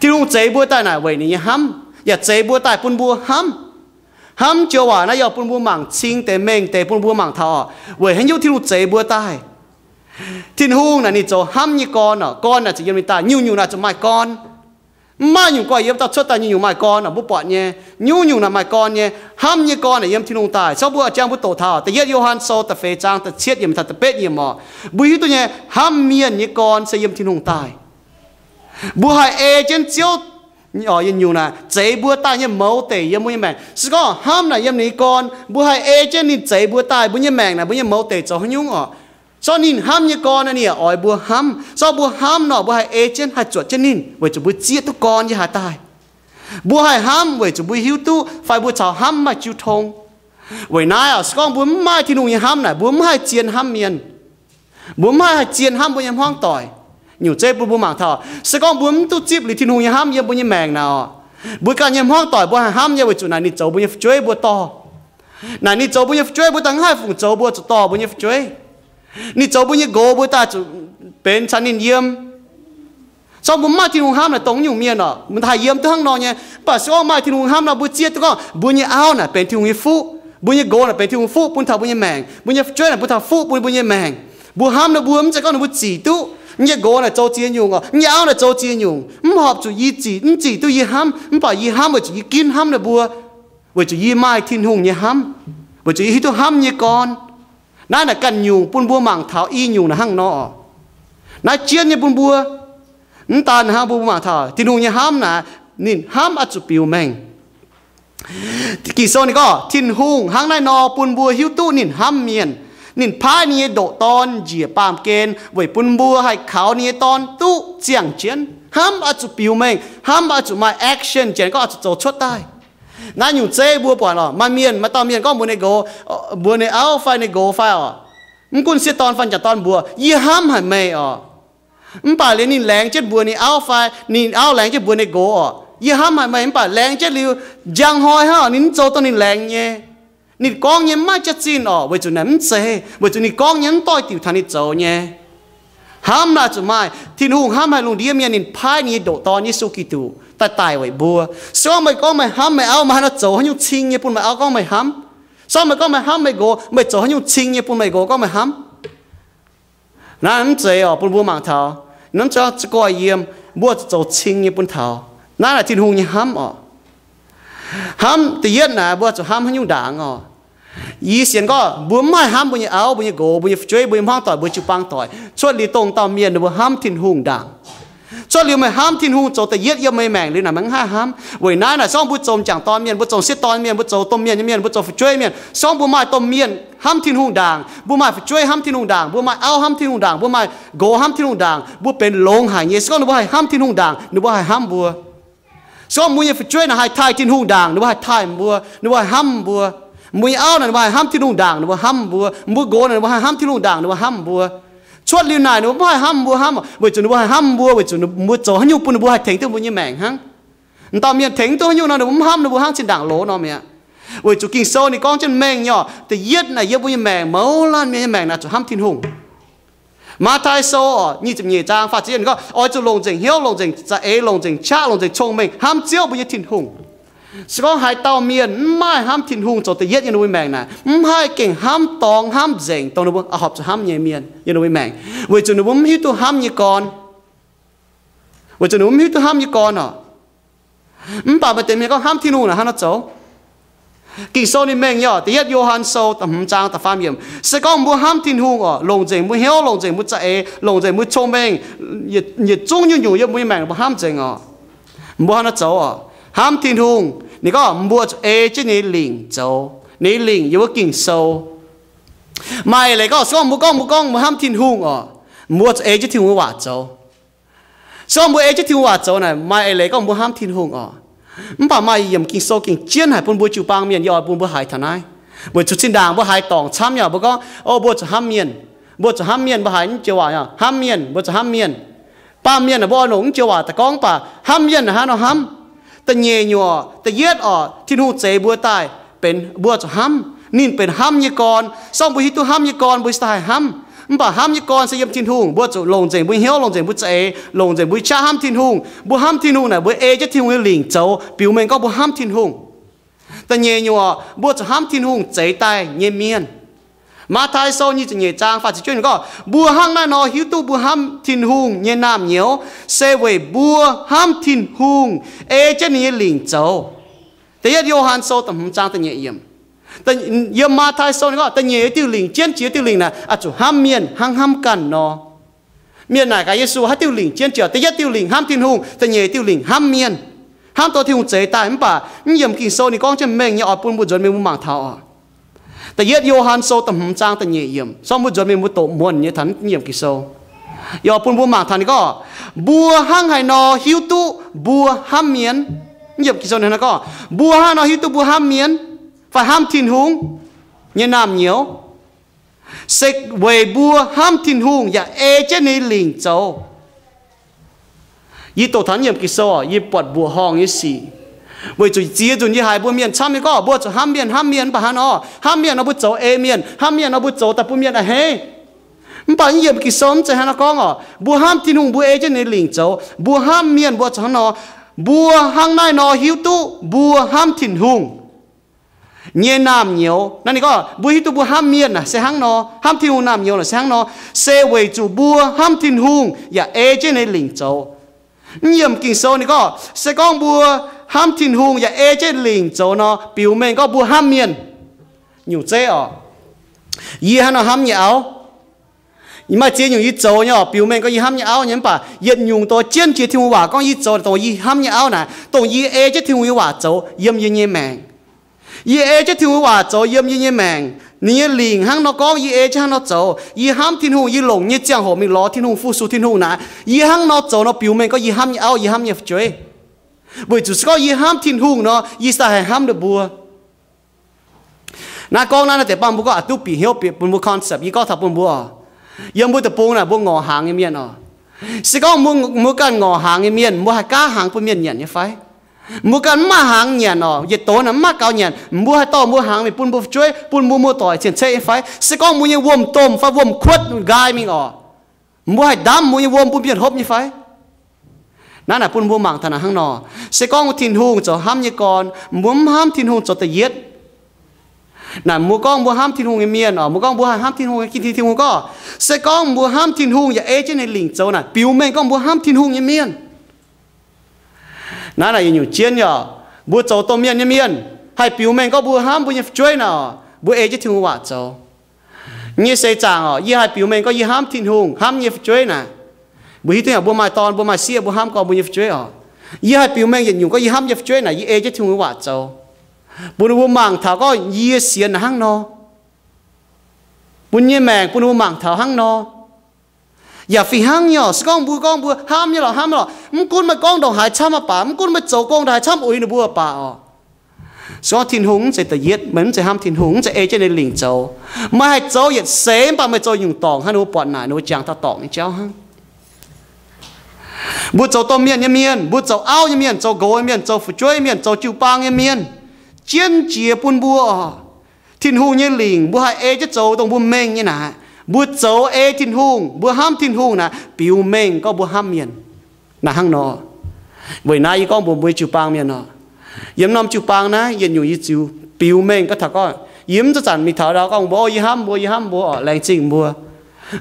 Tin-Hungh zeix mbuo daaih naaic weic ninh nyei hnamv, yaac zeix mbuo daaih bun mbuo hnamv. Hnamv joux waac naaiv yaac bun mbuo mangc cing deix mengh deix bun mbuo mangc taux oc, weic haaix nyungc Tin-Hungh zeix mbuo daaih. Tin-Hungh naaic ninh zoux hnamv nyei gorn oc. Gorn naaic zuqc yiem ninh daaih. Nyungc-nyungc naaic zuqc maaih gorn. Mv maaih nyungc gorn yiem dauh cuotv daaih nyungc-nyungc maaih gorn oc, mbuo buatc nyei. Nyungc-nyungc naaic maaih gorn nyei. Hnamv nyei gorn naaic yiem Tin-Hungh daaih. Gorngv mbuo jangx mbuo doqc taux da'yietv Yo^han Sou da'feix zaang da'cietv yiemc taux da'betv yiemc oc, mbuo hiuv duqv nyei, hnamv mienh nyei gorn se yiem Tin-Hungh daaih. Mbuo haih ei jienv Ziouv nyungc-nyungc naaic zeix mbuo daaih nyei mouz deic yiem mbuo nyei maengc. Se gorngv hnamv naaic yiem ninh nyei gorn, mbuo haih ei jienv ninh zeix mbuo daaih, mbuo nyei maengc naaic mbuo nyei mouz deic zoux haaix nyungc oc. Zorqv ninh hnamv nyei gorn naaic ninh yaac oix mbuo hnamv. Zorqv mbuo hnamv nor, mbuo haih ei jienv, haih zuotc jienv ninh, weic zuqc mbuo zieqv duqv gorn yiem haaix daaih. Mbuo haih hnamv weic zuqc mbuo hiuv duqv fai mbuo caux hnamv maaih jiu tong. Weic naaiv oc, se gorngv mbuo mv maaih Tin-Hungh nyei hnamv naaic, mbuo mv haih zien hnamv mienh. Mbuo mv haih haih zien hnamv mbuo nyei hmuangv doic. Nyungc zeiv bun mbuo mangc taux, se gorngv mbuo mv duqv zipv liuz Tin-Hungh nyei hnamv yiem mbuo nyei maengc naaic oc, mbuo ganh nyei hmuangv doic mbuo haih hnamv nyei weic zuqc naaic ninh zoux mbuo nyei fu'jueiv mbuo dorh. Naaic ninh zoux mbuo nyei fu'jueiv mbuo daaih mv haih fungc zoux mbuo zuqc dorh mbuo nyei fu'jueiv. Ninh zoux mbuo nyei nqox mbuo daaih zuqc benx caux ninh yiem. Zorqv mbuo mv maaih Tin-Hungh hnamv naaic dongh nyungc mienh oc, mbuo haih yiem duqv hnangv nor nyei. Mv baac se gorngv maaih Tin-Hungh hnamv nor, mbuo zieqv duqv gorngv mbuo nyei auv naaic benx Tin-Hungh nyei fuqv, mbuo nyei nqox naaic benx Tin-Hungh fuqv bun taux mbuo nyei maengc, mbuo nyei fu'jueiv naaic bun taux fuqv bun mbuo nyei maengc. Mbuo hnamv nor, mbuo mv zeiz gorngv ninh mbuo zic duqv, yie nyei nqox naaic zoux ziex nyungc oc, yie nyei auv naaic zoux ziex nyungc, mv horpc zuqc yie zic, mv zic duqv yie hnamv, mv baac yie hnamv weic zuqc yie ginv hnamv ninh mbuo, weic zuqc yie maaih Tin-Hungh nyei hnamv, weic zuqc yie hiuv duqv hnamv nyei gorn. Naaiv naaic ganh nyungc bun mbuo mangc taux i nyungc naaic hnangv nor. Naaiv jienv nyei bun mbuo, mv daan hnangv, bun mbuo mangc taux Tin-Hungh nyei hnamv naaic, ninh hnamv oix zuqc biux mengh. Ging-Sou ninh gorngv Tin-Hungh hnangv naaiv nor bun mbuo hiuv duqv ninh hnamv mienh. Ninh paaiv ninh nyei ndoqc Dorn njiec baamh gen weic bun mbuo haih kaux ninh nyei Dorn duqv ziangh jienv. Hnamv oix zuqc biux mengh, hnamv oix zuqc maaih action, janx gorngv oix zuqc zoux cuotv daaih. Naaiv nyungc zeiv mbuo buatc oc, maaih mienh, maaih dauh mienh gorngv mbuox ninh nqox, mbuox ninh auv fai ninh nqox fai oc, mv gunv sieqv dorn fai m'jangc dorn mbuox, yie hnamv haic meih oc. Mv baac liuz ninh laengz jienv mbuox ninh auv fai ninh auv laengz jienv mbuox ninh nqox oc, yie hnamv haic meih, mv baac laengz jienv liuz, njang hnoi hnangv oc, ninh mv zoux dongh ninh laengz nyei. Ninh gorngv nyei mv maaih jaax-zinh oc, weic zuqc naaic mv zeiz, weic zuqc ninh gorngv nyei mv doix diuc taux ninh zoux nyei. Hnamv naaic zuqc maaih. Tin-Hungh hnamv haic lungh ndiev mienh, ninh paaiv ninh nyei ndoqc Dorn, Yesu Giduc, daaih daic weic mbuo. Se gorngv meih gorngv meih hnamv meih auv, meih haaix nor zoux haaix nyungc cing nyei bun meih auv gorngv meih hnamv? Se gorngv meih gorngv meih hnamv meih nqox, meih zoux haaix nyungc cing nyei bun meih nqox gorngv meih hnamv? Naaiv mv zeiz oc, bun mbuo mangc taux, naaiv mv zeiz za'gengh yiem, mbuo zuqc zoux cing nyei bun taux. Naaiv naaic Tin-Hungh nyei hnamv oc. Hnamv da'yietv naaic, mbuo zuqc hnamv haaix nyungc ndaangc oc? Yie sienx gorngv mbuo mv haih hnamv mbuo nyei auv, mbuo nyei nqox, mbuo nyei fu'jueiv, mbuo nyei hmuangv doic, mbuo jiu-baang doic, cuotv liuz dongh dauh mienh ninh mbuo hnamv Tin-Hungh ndaangc. Cuotv liuz meih hnamv Tin-Hungh zoux da'yietv yiem meih maengc liuz naaic, meih mv haih hnamv. Weic naaiv naaic, se gorngv mbuo zoux m'jangc dorn mienh, mbuo zoux sieqv dorn mienh, mbuo zoux domh mienh nyei mienh, mbuo zoux fu'jueiv mienh, se gorngv mbuo maaih domh mienh hnamv Tin-Hungh ndaangc, mbuo maaih fu'jueiv hnamv Tin-Hungh ndaangc, mbuo maaih auv hnamv Tin-Hungh ndaangc, mbuo maaih nqox hnamv Tin-Hungh ndaangc, mbuo benx longx haic nyei. Se gorngv ninh mbuo haih hnamv Tin-Hungh ndaangc, ninh mbuo haih hnamv mbuo. Se gorngv mbuo nyei fu'jueiv naaic haih taaih Tin-Hungh ndaangc, ninh mbuo haih taaih mbuo, ninh mbuo haih hnamv mbuo. Mbuo nyei auv naaic, ninh mbuo haih hnamv Tin-Hungh ndaangc, ninh mbuo hnamv mbuo. Mbuo nqox naaic, ninh mbuo haih hnamv Tin-Hungh ndaangc, ninh mbuo hnamv mbuo. Cuotv liuz naaic, ninh mbuo mv haih hnamv mbuo hnangv, weic zuqc ninh mbuo haih hnamv mbuo, weic zuqc ninh mbuo zoux haaix nyungc bun ninh mbuo haih tengx duqv mbuo nyei maengc hnangv. Dauh mienh tengx duqv haaix nyungc nor, ninh mbuo mv hnamv, ninh mbuo hnangv zinh ndaangc loz nor mi'aqv. Weic zuqc Ging-Sou ninh gorngv jienv mengh nyei oc, da'yietv naaic yiem mbuo nyei maengc, mouz laanh mienh nyei maengc naaic zuqc hnamv Tin-Hungh. Matv^taai Sou oc, nyic ziepc nyeic zaang faah ziepc yietv ninh gorngv, oix zuqc longc nzengc hnyouv, longc nzengc za'eix, longc nzengc qaqv, longc nzengc cong-mengh hnamv Ziouv, mbuo nyei Tin-Hungh. Se gorngv haaix dauh mienh mv maaih hnamv Tin-Hungh zoux da'yietv yiem ninh mbuo maengc naaic, mv haih gengh hnamv dorngx hnamv nzengc dongh ninh mbuo horpc zuqc hnamv nyei mienh yiem ninh mbuo maengc, weic zuqc ninh mbuo mv hiuv duqv hnamv nyei gorn. Weic zuqc ninh mbuo mv hiuv duqv hnamv nyei gorn oc. Mv baac maaih deix mienh gorngv hnamv Tin-Hungh naaic hnangv naaiv zoux. Ging-Sou ninh mengh nyei oc, da'yietv Yo^han Sou da'hmz zaang da'faam yiemc, se gorngv mbuo hnamv Tin-Hungh oc, longc nzengc mbuo hnyouv, longc nzengc mbuo za'eix, longc nzengc mbuo cong-mengh, yietc zungv nyungc-nyungc yiem mbuo nyei maengc mbuo hnamv nzengc oc, mbuo hnangv naaiv zoux oc. Hnamv Tin-Hungh, ninh gorngv mbuo zuqc ei jienv ninh nyei lingc zoux, ninh nyei lingc yiem wuov Ging-Sou. Maaih eix leiz gorngv, se gorngv mbuo gorngv, mbuo gorngv mbuo hnamv Tin-Hungh oc, mbuo zuqc ei jienv Tin-Hungh nyei waac zoux. Se gorngv mbuo ei jienv Tin-Hungh waac zoux naaic, maaih eix leiz gorngv mbuo hnamv Tin-Hungh oc. Mv baac maaih yiemc Ging-Sou gengh jienv haic bun mbuo jiu-baang mienh, yie oix bun mbuo haiz taux naaiv. Weic zuqc zinh ndaangc mbuo haiz dorngc camv nyei, mbuo gorngv, o, mbuo zuqc hnamv mienh. Mbuo zuqc hnamv mienh, mbuo haiz mv joux waac, hnamv mienh, mbuo zuqc hnamv mienh. Baamh mienh mbuo oix longc mv joux waac daaih gorngv, mv baac hnamv mienh naaic hnangv nor hnamv. Da'nyeic nyungc, da'yietv oc, Tin-Hungh zeix mbuo daaih benx mbuo zuqc hnamv. Ninh benx hnamv nyei gorn. Se gorngv mbuo hiuv duqv hnamv nyei gorn, mbuo se daaih haih hnamv. Mv baac hnamv nyei gorn se yiem Tin-Hungh, mbuo zuqc longc nzengc mbuo hnyouv, longc nzengc mbuo za'eix, longc nzengc mbuo qaqv hnamv Tin-Hungh. Mbuo hnamv Tin-Hungh naaic, mbuo ei jienv Tin-Hungh nyei lingc zoux, biux mengh gorngv mbuo hnamv Tin-Hungh. Da'nyeic nyungc oc, mbuo zuqc hnamv Tin-Hungh zeix daaih nyei mienh. Matv^tai Sou nyic ziepc nyeic zaang faah ziepc juov ninh gorngv, mbuo hnangv naaiv nor hiuv duqv mbuo hnamv Tin-Hungh nyei naamh nyouz, se weic mbuo hnamv Tin-Hungh, ei jienv ninh nyei lingc zoux. Da'yietv Yo^han Sou da'hmz zaang da'nyeic yiemc. Yiem Matv^tai Sou ninh gorngv, da'nyeic diuh lingc, jienv jiex diuh lingc naaic, oix zuqc hnamv mienh hnangv hnamv ganh nor. Mienh naaic gaax Yesu haaix diuh lingc jienv jiex? Da'yietv diuh lingc hnamv Tin-Hungh, da'nyeic diuh lingc hnamv mienh. Hnamv taux Tin-Hungh zeix daaih. Mv baac naaiv yiem Ging-Sou ninh gorngv jienv mengh nyei, oix bun mbuo nzuonx mingh mbuo mangc taux oc. Da'yietv Yo^han Sou da'hmz zaang da'nyeic yiemc, sorng mbuo nzuonx mingh mbuo doqc muonc nyei taux naaiv yiem Ging-Sou. Yaac bun mbuo mangc taux ninh gorngv, mbuo hnangv haaix nor hiuv duqv mbuo hnamv mienh? Yiem Ging-Sou ninh gorngv, mbuo hnangv haaix nor hiuv duqv mbuo hnamv mienh fai hnamv Tin-Hungh nyei naamh nyouz? Se weic mbuo hnamv Tin-Hungh yaac ei jienv ninh lingc zoux. Yie doqc taux naaiv yiem Ging-Sou, yie buatc mbuoqc horngh nyei sic. Weic zuqc ziex nzunc yie haiz mbuo mienh camv nyei gorngv, mbuo zuqc hnamv mienh, hnamv mienh. Mv baac hnangv nor, hnamv mienh nor mbuo zoux ei mienh, hnamv mienh nor mbuo zoux daaih bun mienh a'hneiv. Mv baac naaiv yiem Ging-Sou mv zeiz hnangv nor gorngv oc. Mbuo hnamv Tin-Hungh mbuo ei jienv ninh lingc zoux. Mbuo hnamv mienh mbuo zuqc hnangv nor, mbuo hnangv naaiv nor hiuv duqv mbuo hnamv Tin-Hungh nyei naamh nyouz. Naaiv ninh gorngv mbuo hiuv duqv mbuo hnamv mienh naaic se hnangv nor, hnamv Tin-Hungh naamh nyouz naaic se hnangv nor, se weic zuqc mbuo hnamv Tin-Hungh yaac ei jienv ninh lingc zoux. Naaiv yiem Ging-Sou ninh gorngv, se gorngv mbuo hnamv Tin-Hungh yaac ei jienv lingc zoux nor, biux mengh gorngv mbuo hnamv mienh. Nyungc zeiv oc, yie hnangv nor hnamv nyei auv, maaih ziex nyungc yie zoux nyei oc, biux mengh gorngv yie hnamv nyei auv nyei. Mv baac yietc nyungc dongh jienv jiex Tin-Hungh waac gorngv yie zoux dongh yie hnamv nyei auv naaic, dongh yie ei jienv Tin-Hungh nyei waac zoux yiem yie nyei maengc. Yie ei jienv Tin-Hungh nyei waac zoux yiem yie nyei maengc. Ninh nyei lingc hnangv nor gorngv, yie ei jienv hnangv nor zoux. Yie hnamv Tin-Hungh, yie longc nyei ziangh hoc mingh lorz Tin-Hungh, fu-sux Tin-Hungh naaic, yie hnangv nor zoux nor biux mengh gorngv yie hnamv nyei auv, yie hnamv nyei fu'jueiv. Weic zuqc se gorngv yie hnamv Tin-Hungh nor, yie se daaih haih hnamv ninh mbuo. Naaiv gorngv naaiv naaiv deix baav mbuo gorngv a'duqv bieqc hnyouv, bieqc bun mbuo concept. Yie gorngv taux bun mbuo oc, yiem mbuo deic-bung naaic mbuo ngorc hnaangx nyei mienh oc. Se gorngv mbuo, mbuo ganh ngorc hnaangx nyei mienh, mbuo haih nqa'haav bun mienh nyanc nyei fai? Mbuo ganh mv maaih hnaangx nyanc oc, yietc donx naaic mv maaih gaux nyanc, mbuo haih dorh mbuo hnaangx mingh bun mbuo fu'jueiv, bun mbuo muoz-doic cien-ceqv nyei fai? Se gorngv mbuo nyei wuom-domh fai wuom-kuotv nqaai mingh oc, mbuo haih ndamv mbuo nyei wuom bun mienh hopv nyei fai? Naaiv naaic bun mbuo mangc taux naaic hnangv nor. Se gorngv Tin-Hungh zoux hnamv nyei gorn, mbuo mv hnamv Tin-Hungh zoux da'yietv. Naaic mbuo gorngv mbuo hnamv Tin-Hungh nyei mienh oc, mbuo gorngv mbuo haih hnamv Tin-Hungh nyei, Tin-Hungh gorngv, se gorngv mbuo hnamv Tin-Hungh yaac ei jienv ninh lingc zoux naaic, biux mengh gorngv mbuo hnamv Tin-Hungh nyei mienh. Naaiv naaic yietc nyungc jienv yaac, mbuo zoux domh mienh nyei mienh haih biux mengh gorngv mbuo hnamv mbuo nyei fu'jueiv naaic oc, mbuo ei jienv Tin-Hungh waac zoux. Nyei seix zaangc oc, yie haih biux mengh gorngv yie hnamv Tin-Hungh, hnamv nyei fu'jueiv naaic. Mbuo hiuv duqv yaac mbuo maaih dorn, mbuo maaih sieqv, mbuo hnamv gorn mbuo nyei fu'jueiv oc. Yie haih biux mengh yietc nyungc gorngv yie hnamv nyei fu'jueiv naaic, yie ei jienv Tin-Hungh nyei waac zoux. Bun mbuo mangc taux gorngv yie sienx naaic hnangv nor, bun nyei maengc bun mbuo mangc taux hnangv nor. Yaac fih hnangv nyei oc, se gorngv mbuo gorngv mbuo hnamv nyei lorqc, hnamv nyei lorqc, mv gunv meih gorngv ndongc haaix camv aqv baac, mv gunv meih zoux gong ndongc haaix camv uix ninh mbuo baac oc, se gorngv Tin-Hungh mv zeiz da'yietv, meih mv zeiz hnamv Tin-Hungh, mv zeiz ei jienv ninh lingc zoux. Meih haih zoux yietc seix mv baac meih zoux nyungc dorngc hnangv ninh mbuo buatc naaic, ninh mbuo jangx taux dorngc nyei jauv hnangv. Mbuo zoux domh mienh nyei mienh, mbuo zoux auv nyei mienh, zoux nqox nyei mienh, zoux fu'jueiv mienh, zoux jiu-baang nyei mienh, jienv jiex bun mbuo oc, Tin-Hungh nyei lingc mbuo haih ei jienv zoux dongh mbuo mengh nyei naaic. Mbuo zoux ei Tin-Hungh, mbuo hnamv Tin-Hungh naaic, biux mengh gorngv mbuo hnamv mienh. Naaic hnangv nor, weic naaiv yie gorngv mbuox mbuo jiu-baang mienh oc, yiem norm jiu-baang naaiv yietc nyungc yie ziux biux mengh gorngv taux gorngv, yie mv zanc-zanc mingh taux ndau gorngv mbuo, o, yie hnamv mbuo, yie hnamv mbuo oc, laengz zingh mbuo.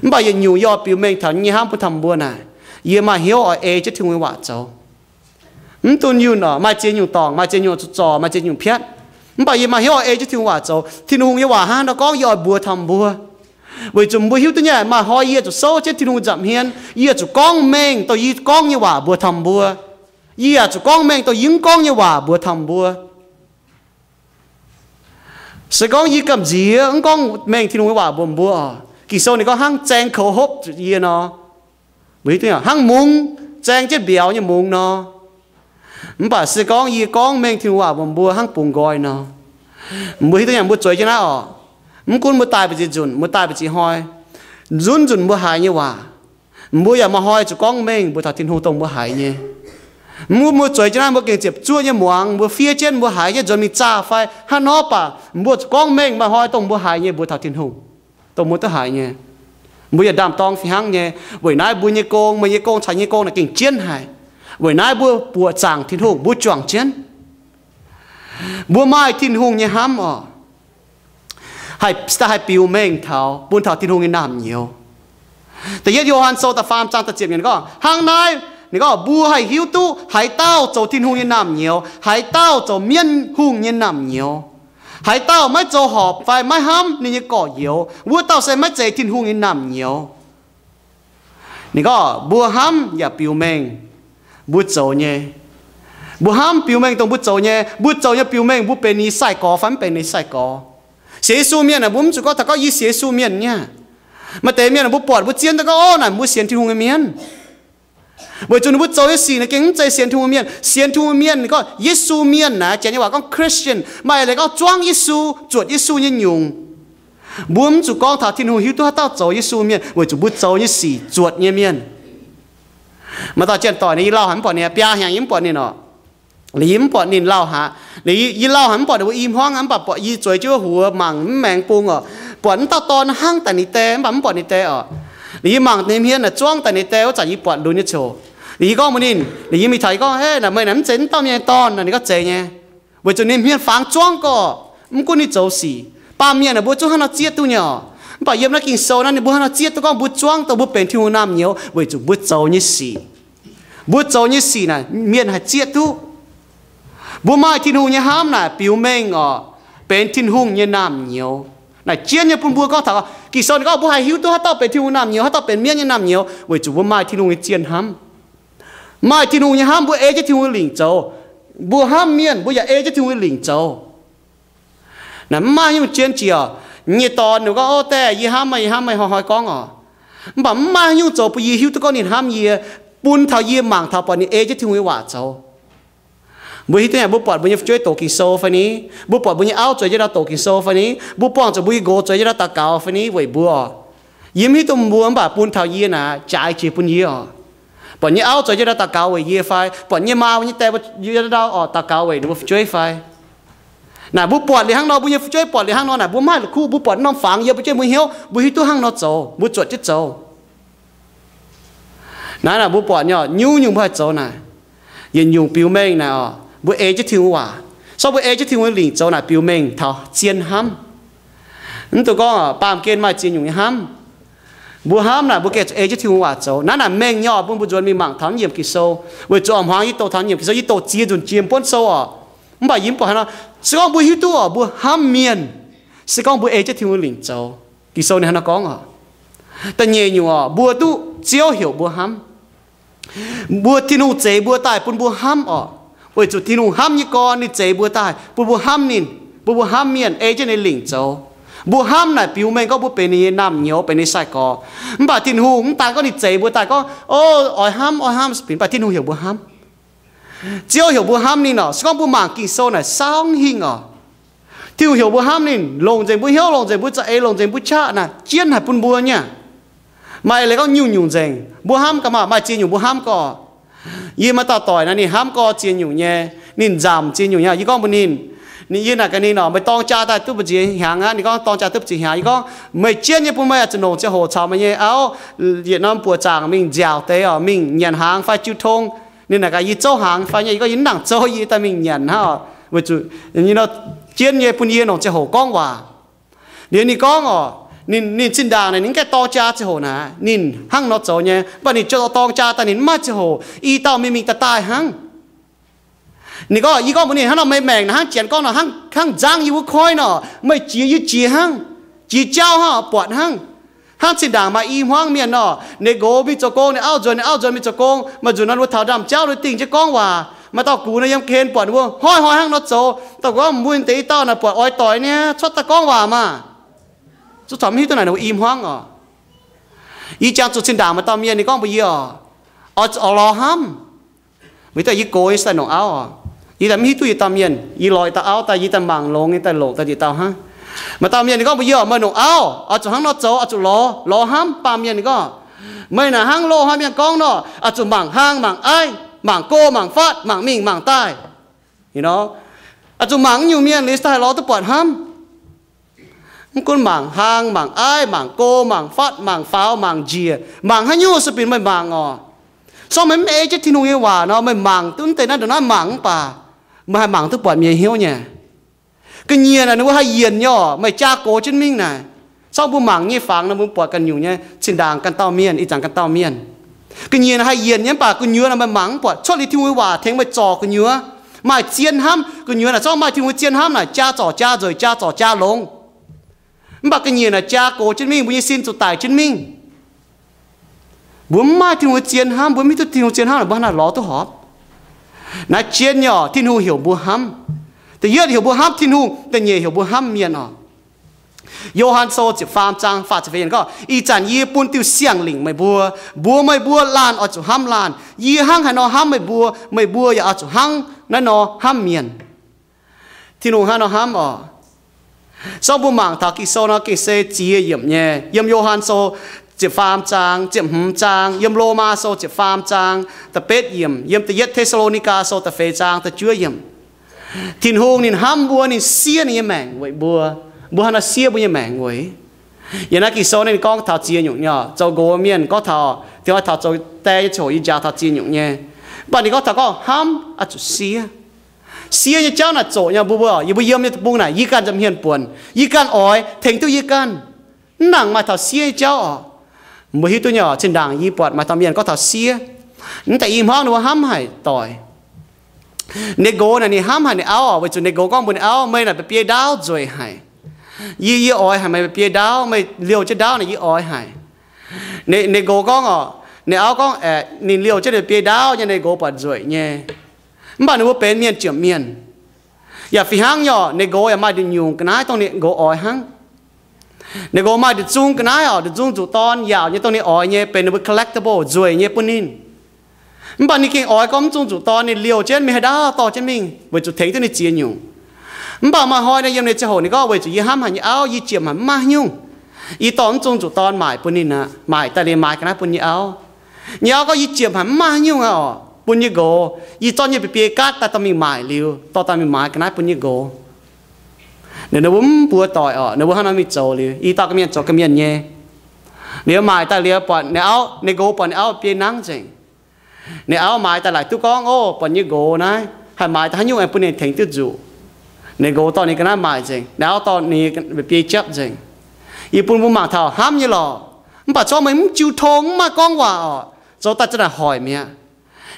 Mv baac yietc nyungc yie oix biux mengh taux nyei hnamv bun taux mbuo naaic, yie maaih hnyouv oix ei jienv Tin-Hungh nyei waac zoux. Mv dunh yunh oc, maaih ziex nyungc dorngc, maaih ziex nyungc zuqc zorc, maaih ziex nyungc piatv. Mv baac yie maaih hnyouv oix ei jienv Tin-Hungh waac zoux. Tin-Hungh nyei waac hnangv haaix nor gorngv yie oix mbuox taux mbuo. Weic zuqc mbuo hiuv duqv nyei, maaih hnoi yie zuqc souv jienv Tin-Hungh nza'hmien, yie zuqc gorngv mengh dongh yie gorngv nyei waac mbuox taux mbuo. Yie yaac zuqc gorngv mengh dongh yie mv gorngv nyei waac mbuox taux mbuo. Se gorngv yie gamh nziex mv gorngv mengh Tin-Hungh nyei waac mbuox mbuo oc, Ging-Sou ninh gorngv hnangv zaeng koux hopv zuqc yie nor. Mbuo hiuv duqv hnangv mungz zaeng jienv mbiauz nyei mungz nor. Mv baac se gorngv yie gorngv mengh Tin-Hungh waac mbuox mbuo hnangv bungx nqoi nor. Mbuo hiuv duqv nyei, mbuo zueiz jienv naaiv oc. Mv gunv mbuo daaih mbu'ziex nzunc, mbuo daaih mbu'ziex hnoi, nzunc nzunc mbuo haiz nyei waac, mbuo yaac maaih hnoi zuqc gorngv mengh mbuox taux Tin-Hungh dongh mbuo haiz nyei. Mv, mbuo zueiz jienv naaiv mbuo gengh ziepc zuoqv nyei muangx, mbuo fiev jienv mbuo haiz jienv nzuonx mingh zaah fai hnangv nor baac, mbuo zuqc gorngv mengh maaih hnoi dongh mbuo haiz nyei, mbuo taux Tin-Hungh, dongh mbuo duqv haiz nyei. Mbuo yietc ndaamv-dorng fih hnangv nyei. Weic naaiv mbuo nyei gong, meih nyei gong caux yie nyei gong naaic gengh jienv haic. Weic naaiv mbuo buoqc zaangc Tin-Hungh, mbuo juangc jienv. Mbuo maaih Tin-Hungh nyei hnamv oc, haih, da'haih biux mengh taux, bun taux Tin-Hungh nyei naamh nyouz. Da'yietv Yo^han Sou da'faam zaang da'ziepc yiemc gorngv hnangv naaiv, ninh gorngv, mbuo haih hiuv duqv haaix dauh zoux Tin-Hungh nyei naamh nyouz, haaix dauh zoux mienv hungh nyei naamh nyouz. Haaix dauh maiv zoux horpc fai maiv hnamv ninh nyei gorx-youz, wuov dauh se maiv zeiz Tin-Hungh nyei naamh nyouz. Ninh gorngv mbuo hnamv yaac biux mengh mbuo zoux nyei. Mbuo hnamv biux mengh dongh mbuo zoux nyei. Mbuo zoux nyei biux mengh mbuo benx ninh nyei sai-gorx fai mv benx ninh nyei sai-gorx. Sienx Yesu mienh aah, mbuo mv zuqc gorngv taux gorngv yie sienx Yesu mienh nyei. Maaih deix mienh aah, mbuo buatc mbuo zien daaih gorngv, orv, naaic mbuo sienx Tin-Hungh nyei mienh. Weic zuqc ninh mbuo zoux nyei sic naaic gengh mv zeiz sienx Tin-Hungh mienh. Sienx Tin-Hungh mienh ninh gorngv Yesu mienh naaic, Janx nyei waac gorngv Christian, maaih leiz gorngv zuangv Yesu, zuotc Yesu nyei nyungc. Mbuo mv zuqc gorngv taux Tin-Hungh hiuv duqv haaix dauh zoux Yesu mienh, weic zuqc mbuo zoux nyei sic zuotc nyei mienh. Maaih dauh janx-doic naaic, yie lauh haic mv buatc ninh, biaa hnyangx yie mv buatc ninh oc. Liuz yie mv buatc ninh lauh haic. Liuz yie lauh haic mv buatc ninh mbuo i hmuangv, mv baac buatc yie zueiz jienv wuov huox mangc mv maengx bung oc. Buatc mv dauh dorn hnangv daaih ninh die, mv baac mv buatc ninh die oc. Liuz yie mangc ninh hmien naaic zuangv daaih ninh die wuov zanc yie buatc lunx nyei ziouc. Liuz yie gorngv mbuox ninh, liuz yie mingh taux yie gorngv, Hei, naaic meih naaic mv zeiz mv dauh mienh nyei dorn? Naaic ninh gorngv, Zeiz nyei. Weic zuqc ninh hmien fangx zuangv gorqv, mv gunv ninh zoux sic, baamh mienh naaic mbuo zungv hnangv nor zieqv duqv nyei oc. Mv baac yiem naaiv Ging-Sou naaiv ninh mbuo hnangv nor zieqv duqv gorngv mbuo zuangv dongh mbuo benx Tin-Hungh naamh nyouz weic zuqc mbuo zoux nyei sic. Mbuo zoux nyei sic naaic mienh haih zieqv duqv. Mbuo maaih Tin-Hungh nyei hnamv naaic biux mengh oc, benx Tin-Hungh nyei naamh nyouz. Naaic jienv nyei bun mbuo gorngv taux Ging-Sou ninh gorngv mbuo haih hiuv duqv haaix dauh benx Tin-Hungh naamh nyouz, haaix dauh benx mienv nyei naamh nyouz, weic zuqc mbuo maaih Tin-Hungh nyei zien hnamv. Maaih Tin-Hungh nyei hnamv, mbuo ei jienv Tin-Hungh nyei lingc zoux. Mbuo hnamv mienh, mbuo yaac ei jienv Tin-Hungh nyei lingc zoux. Naaic mv maaih nyungc jienv jiex. Yie nyei dorn ninh gorngv, Ov, diex, yie hnamv meih, yie hnamv meih, hnoi-hnoi gorngv oc. Mv baac mv maaih nyungc zoux bun yie hiuv duqv gorngv ninh hnamv yie, bun taux yie mangc taux buatc ninh ei jienv Tin-Hungh nyei waac zoux. Mbuo hiuv duqv nyei, mbuo buatc mbuo nyei fu'jueiv doqc Ging-Sou fai ni, mbuo buatc mbuo nyei auv zueiz jienv ndau doqc Ging-Sou fai ni, mbuo buangh zuqc mbuo nyei nqox zueiz jienv ndau daux gaux fai ni weic mbuo oc. Yie mv hiuv duqv mbuo, mv baac bun taux yie naaic jaaix jiex bun yie oc. Buatc nyei auv zueiz jienv ndau daux gaux weic yie fai, buatc nyei maa nyei die ndau oc daux gaux weic ninh mbuo fu'jueiv fai. Naaic mbuo buatc liuz hnangv nor, mbuo nyei fu'jueiv buatc liuz hnangv nor, naaic mbuo mv haih la'kuqv, mbuo buatc norm fangx yiem mbuo jienv, mbuo hnyouv, mbuo hiuv duqv hnangv nor zoux, mbuo zuotc jienv zoux. Naaiv naaic mbuo buatc nyei oc, nyungc-nyungc mbuo haih zoux naaic. Yietc nyungc biux mengh naaic oc, mbuo ei jienv Tin-Hungh waac. Sorng mbuo ei jienv Tin-Hungh nyei lingc zoux naaic biux mengh taux zien hnamv. Mv dungx gorngv baamh gen maaih ziex nyungc nyei hnamv. Mbuo hnamv naaic mbuo gengh zuqc ei jienv Tin-Hungh waac zoux. Naaiv naaic mengh nyei oc, bun mbuo nzuonx mingh mangc taux yiem Ging-Sou. Weic zuqc oix hmuangx yie doqc taux yiem Ging-Sou, yie doqc ziex nzunc jiex muonv sou oc. Mv baac yie mv buatc hnangv nor. Se gorngv mbuo hiuv duqv oc, mbuo hnamv mienh, se gorngv mbuo ei jienv Tin-Hungh nyei lingc zoux. Ging-Sou ninh hnangv nor gorngv oc. Da'nyeic nyungc oc, mbuo duqv Ziouv heuc mbuo hnamv. Mbuo, Tin-Hungh zeix mbuo daaih bun mbuo hnamv oc. Weic zuqc Tin-Hungh hnamv nyei gorn ninh zeix mbuo daaih bun mbuo hnamv ninh, bun mbuo hnamv mienh, ei jienv ninh lingc zoux. Mbuo hnamv naaic biux mengh gorngv mbuo benx ninh nyei naamh nyouz, benx ninh sai-gorx. Mv baac Tin-Hungh mv daan gorngv ninh zeix mbuo daaih gorngv, O, oix hnamv, oix hnamv, mv baac Tin-Hungh heuc mbuo hnamv. Ziouv heuc mbuo hnamv ninh oc. Se gorngv mbuo mangc Ging-Sou naaic samv hingh oc. Tin-Hungh heuc mbuo hnamv ninh, longc nzengc mbuo hnyouv, longc nzengc mbuo za'eix, longc nzengc mbuo qaqv naaic jienv haic bun mbuo nyei. Maaih leiz gorngv nyungc-nyungc nzengc mbuo hnamv gaax maah, maaih ziex nyungc mbuo hnamv gorx. Yie maaih dauh doic naaic ninh hnamv gorx ziex nyungc nyei, ninh nzamc ziex nyungc nyei. Yie gorngv mbuox ninh, yie naaic gaax ninh oc, Meih dorng jaa daaih duqv mbu'ziex hnyangx aqv? Ninh gorngv, Dorng jaa duqv mbu'ziex hnyangx. Yie gorngv, Meih jienv nyei bun meih oix zuqc longc ziangh hoc caux meih nyei auv, yietc norm buoqc zaangc mingh nziaauc deix oc, mingh nyanc hnaangx fai jiu tong? Ninh naaic gaax, Yie zouv hnaangx fai nyei. Yie gorngv, Yie mv nangc zouv, yie daaih mingh nyanc hnangv oc. Weic zuqc jienv nyei bun yie longc ziangh hoc gorngv waac. Liuz ninh gorngv oc, ninh, ninh zinh ndaangc naaic ninh mv gaengh dorng jaa ziangh hoc naaic, ninh hnangv nor zoux nyei. Mv baac ninh dorng jaa daaih ninh mv maaih ziangh hoc, i dauh mingh mingh daaih daaih hnangv. Ninh gorngv, yie gorngv mbuox ninh, Hnangv nor meih maengc naaic hnangv Janx gorngv nor, hnangv, hnangv nzangv yie wuov koiv nor, meih jiex yie jiex hnangv, jiex jauv hnangv, buatc hnangv. Hnangv zinh ndaangc maaih i hmuangv mienh nor, ninh nqox mingh zoux gong, ninh auv nzuonx, ninh auv nzuonx mingh zoux gong, maaih nzunc nor ninh mbuo taux ndaamv-jauv ninh dingh jienv gorngv waac. Maaih dauh gux nor yiem ga'hlen buatc ninh mbuo hnoi-hnoi hnangv nor zoux, dauh gorngv, Mbuo deix i dauh naaic buatc oix doic niaa, cuotv daaih gorngv waac maah! Zuqc corc mv hiuv duqv naaic ninh mbuo i hmuangv oc. Yie jangx zuqc zinh ndaangc maaih dauh mienh ninh gorngv mbuox yie oc, Oix zuqc lorz hnamv. Weic zuqc yie gox nyei se daaih longc auv oc. Yie daaih mv hiuv duqv yietc dauh mienh. Yie lorz yietc dauh auv daaih, yie daaih mangc longx nyei daaih longc daaih yietc dauh hnangv. Maaih dauh mienh ninh gorngv mbuox yie oc, Meih longc auv oix zuqc hnangv nor zoux, oix zuqc lorz, lorz hnamv. Baamh mienh ninh gorngv, Meih naaic hnangv loz-hnoi mienh gorngv nor, oix zuqc mangc hlang mangc aiv. mangc go, mangc fatv, mangc mingh, mangc daaih. Oix zuqc mangc nyungc mienh liuz daaih lorz duqv buatc hnamv. Mv gunv mangc hlang, mangc aiv, mangc go, mangc fatv, mangc faaux, mangc njiec, mangc haaix nyungc se bun meih mangc oc. Sorng meih mv ei jienv Tin-Hungh nyei waac nor, meih mangc duqv deix naaiv ndongc naaiv mangc mv baac meih haih mangc duqv buatc mienh hnyouv nyei. Ga'nyiec naaic ninh mbuo haih yienc nyei oc. Meih jaa gox jienv mingh naaic, sorng mbuo mangc nyei fangx nor mbuo buatc ganh nyungc nyei, zinh ndaangc ganh dauh mienh, ih zanc ganh dauh mienh. Ga'nyiec naaic haih yienc nyei mv baac gu'nyuoz naaic meih mangc mv buatc. Cuotv liuz Tin-Hungh nyei waac tengx meih zorc gu'nyuoz, maaih zien hnamv. Gu'nyuoz naaic zorng maaih Tin-Hungh nyei zien hnamv naaic jaa zorc jaa nzueic, jaa zorc jaa longx. Mv baac ga'nyiec naaic jaa gox jienv mingh, mbuo nyei sin zuqc daic jienv mingh. Mbuo mv maaih Tin-Hungh nyei zien hnamv, mbuo mv hiuv duqv Tin-Hungh zien hnamv naaic, mbuo hnangv naaic lorz duqv horpc? Naaiv jienv nyei oc, Tin-Hungh heuc mbuo hnamv. Da'yietv heuc mbuo hnamv Tin-Hungh, da'nyeic heuc mbuo hnamv mienh oc. Yo^han Sou ziepc faam zaang faah ziepc feix yiemc gorngv, Ih zanc yie bun diuh siang-lingc meih mbuo, mbuox meih mbuo laanh oix zuqc hnamv laanh. Yie hnangv haaix nor hnamv meih mbuo, meih mbuo yaac oix zuqc hnangv naaiv nor hnamv mienh. Tin-Hungh hnangv nor hnamv oc. Sorng mbuo mangc taux Ging-Sou nor gengh se ziex yiemc nyei. Yiem Yo^han Sou ziepc faam zaang, ziepc hmz zaang, yiem Lomaa Sou ziepc faam zaang, da'betv yiemc, yiem da'yietv Te^saa^lo^ni^gaa Sou da'feix zaang, da'juov yiemc. Tin-Hungh ninh hnamv mbuo, ninh siev ninh nyei maengc weic mbuo. Mbuo hnangv nor siev mbuo nyei maengc weic. Yiem naaiv Ging-Sou naaiv ninh gorngv taux ziex nyungc nyei oc. Zoux nqox mienh gorngv taux, dingh oix taux zoux die nyei ziangh hoc yie njaaux taux ziex nyungc nyei. Mv baac ninh gorngv taux gorngv hnamv oix zuqc siev. Siev nyei jauv naaic zoqc nyei, mbuo, mbuo, yie mbuo yiem nyei deic-bung naaic, yie ganh nza'hmien buonc, yie ganh oix, tengx duqv yie ganh. Mv nangc maaih taux siev nyei jauv oc. Mbuo hiuv duqv nyei oc, zinh ndaangc yie buatc maaih dauh mienh gorngv taux siev. Mv deix i hmuangv ninh mbuo hnamv haic doic. Ninh nqox naaic ninh hnamv haic ninh auv oc, weic zuqc ninh nqox gorngv mbuox ninh auv, Meih naaic mba'biei ndaauv nzueic haic. Yie, yie oix haic meih mba'biei ndaauv, meih liouh jienv ndaauv naaic yie oix haic. Ninh, ninh nqox gorngv oc, ninh auv gorngv aeqv, ninh liouh jienv ninh mba'biei ndaauv nyei, ninh nqox buatc nzueic nyei. Mv baac ninh mbuo benx mienh jomc mienh. Yaac fih hnangv nyei oc, ninh nqox yaac maaih nduqc nyungc ga'naaiv dongh ninh nqox oix hnangv. Ninh nqox maaih nduqc zung ga'naaiv oc, nduqc zung zuqc dorn yaauc nyei dongh ninh oix nyei, benx ninh mbuo collectible, nzueic nyei bun ninh. Mv baac ninh gengh oix gorngv mv zung zuqc dorn ninh liouh jienv mingh haaix ndaauv dorh jienv mingh weic zuqc tengx duqv ninh ziex nyungc. Mv baac maaih hnoi naaiv yiem ninh ziangh hoc ninh gorngv, Weic zuqc yie hnamv haic nyei auv, yie jiem haic mv maaih haaix nyungc. Yie dorh mv zung zuqc dorn maaic bun ninh aqv, maaic daaih liuz maaiz ga'naaiv bun yie auv. Nyei auv gorngv, Yie jiem haic mv maaih haaix nyungc aqv oc, bun yie nqox. Yie zorqv yie nyei mba'biei gaatv daaih dorh mingh maaic liuz, dorh daaih mingh maaiz ga'naaiv bun yie nqox. Ninh, ninh mbuo mv buoz doic oc, ninh mbuo hnangv nor mingh zoux liuz, i dauh ga'mienh zoux ga'mienh nyei. Liuz maaic daaih liuz buatc ninh auv, ninh nqox buatc ninh auv biei nangv nzengc. Ninh auv maaiz daaih laaic duqv gorngv, Ov, buatc yie nyei nqox naaiv haih maaiz daaih haaix nyungc aengx bun ninh tengx duqv nzuqc. Ninh nqox dorh ninh ga'naaiv maaic nzengc, ninh auv dorh ninh biei japv nzengc. Yie bun mbuo mangc taux hnamv nyei lorqc. Mv baac corc meih mv jiu tong, mv maaih gorngv waac oc, zoux daaih za'naaic hoic mi'aqv.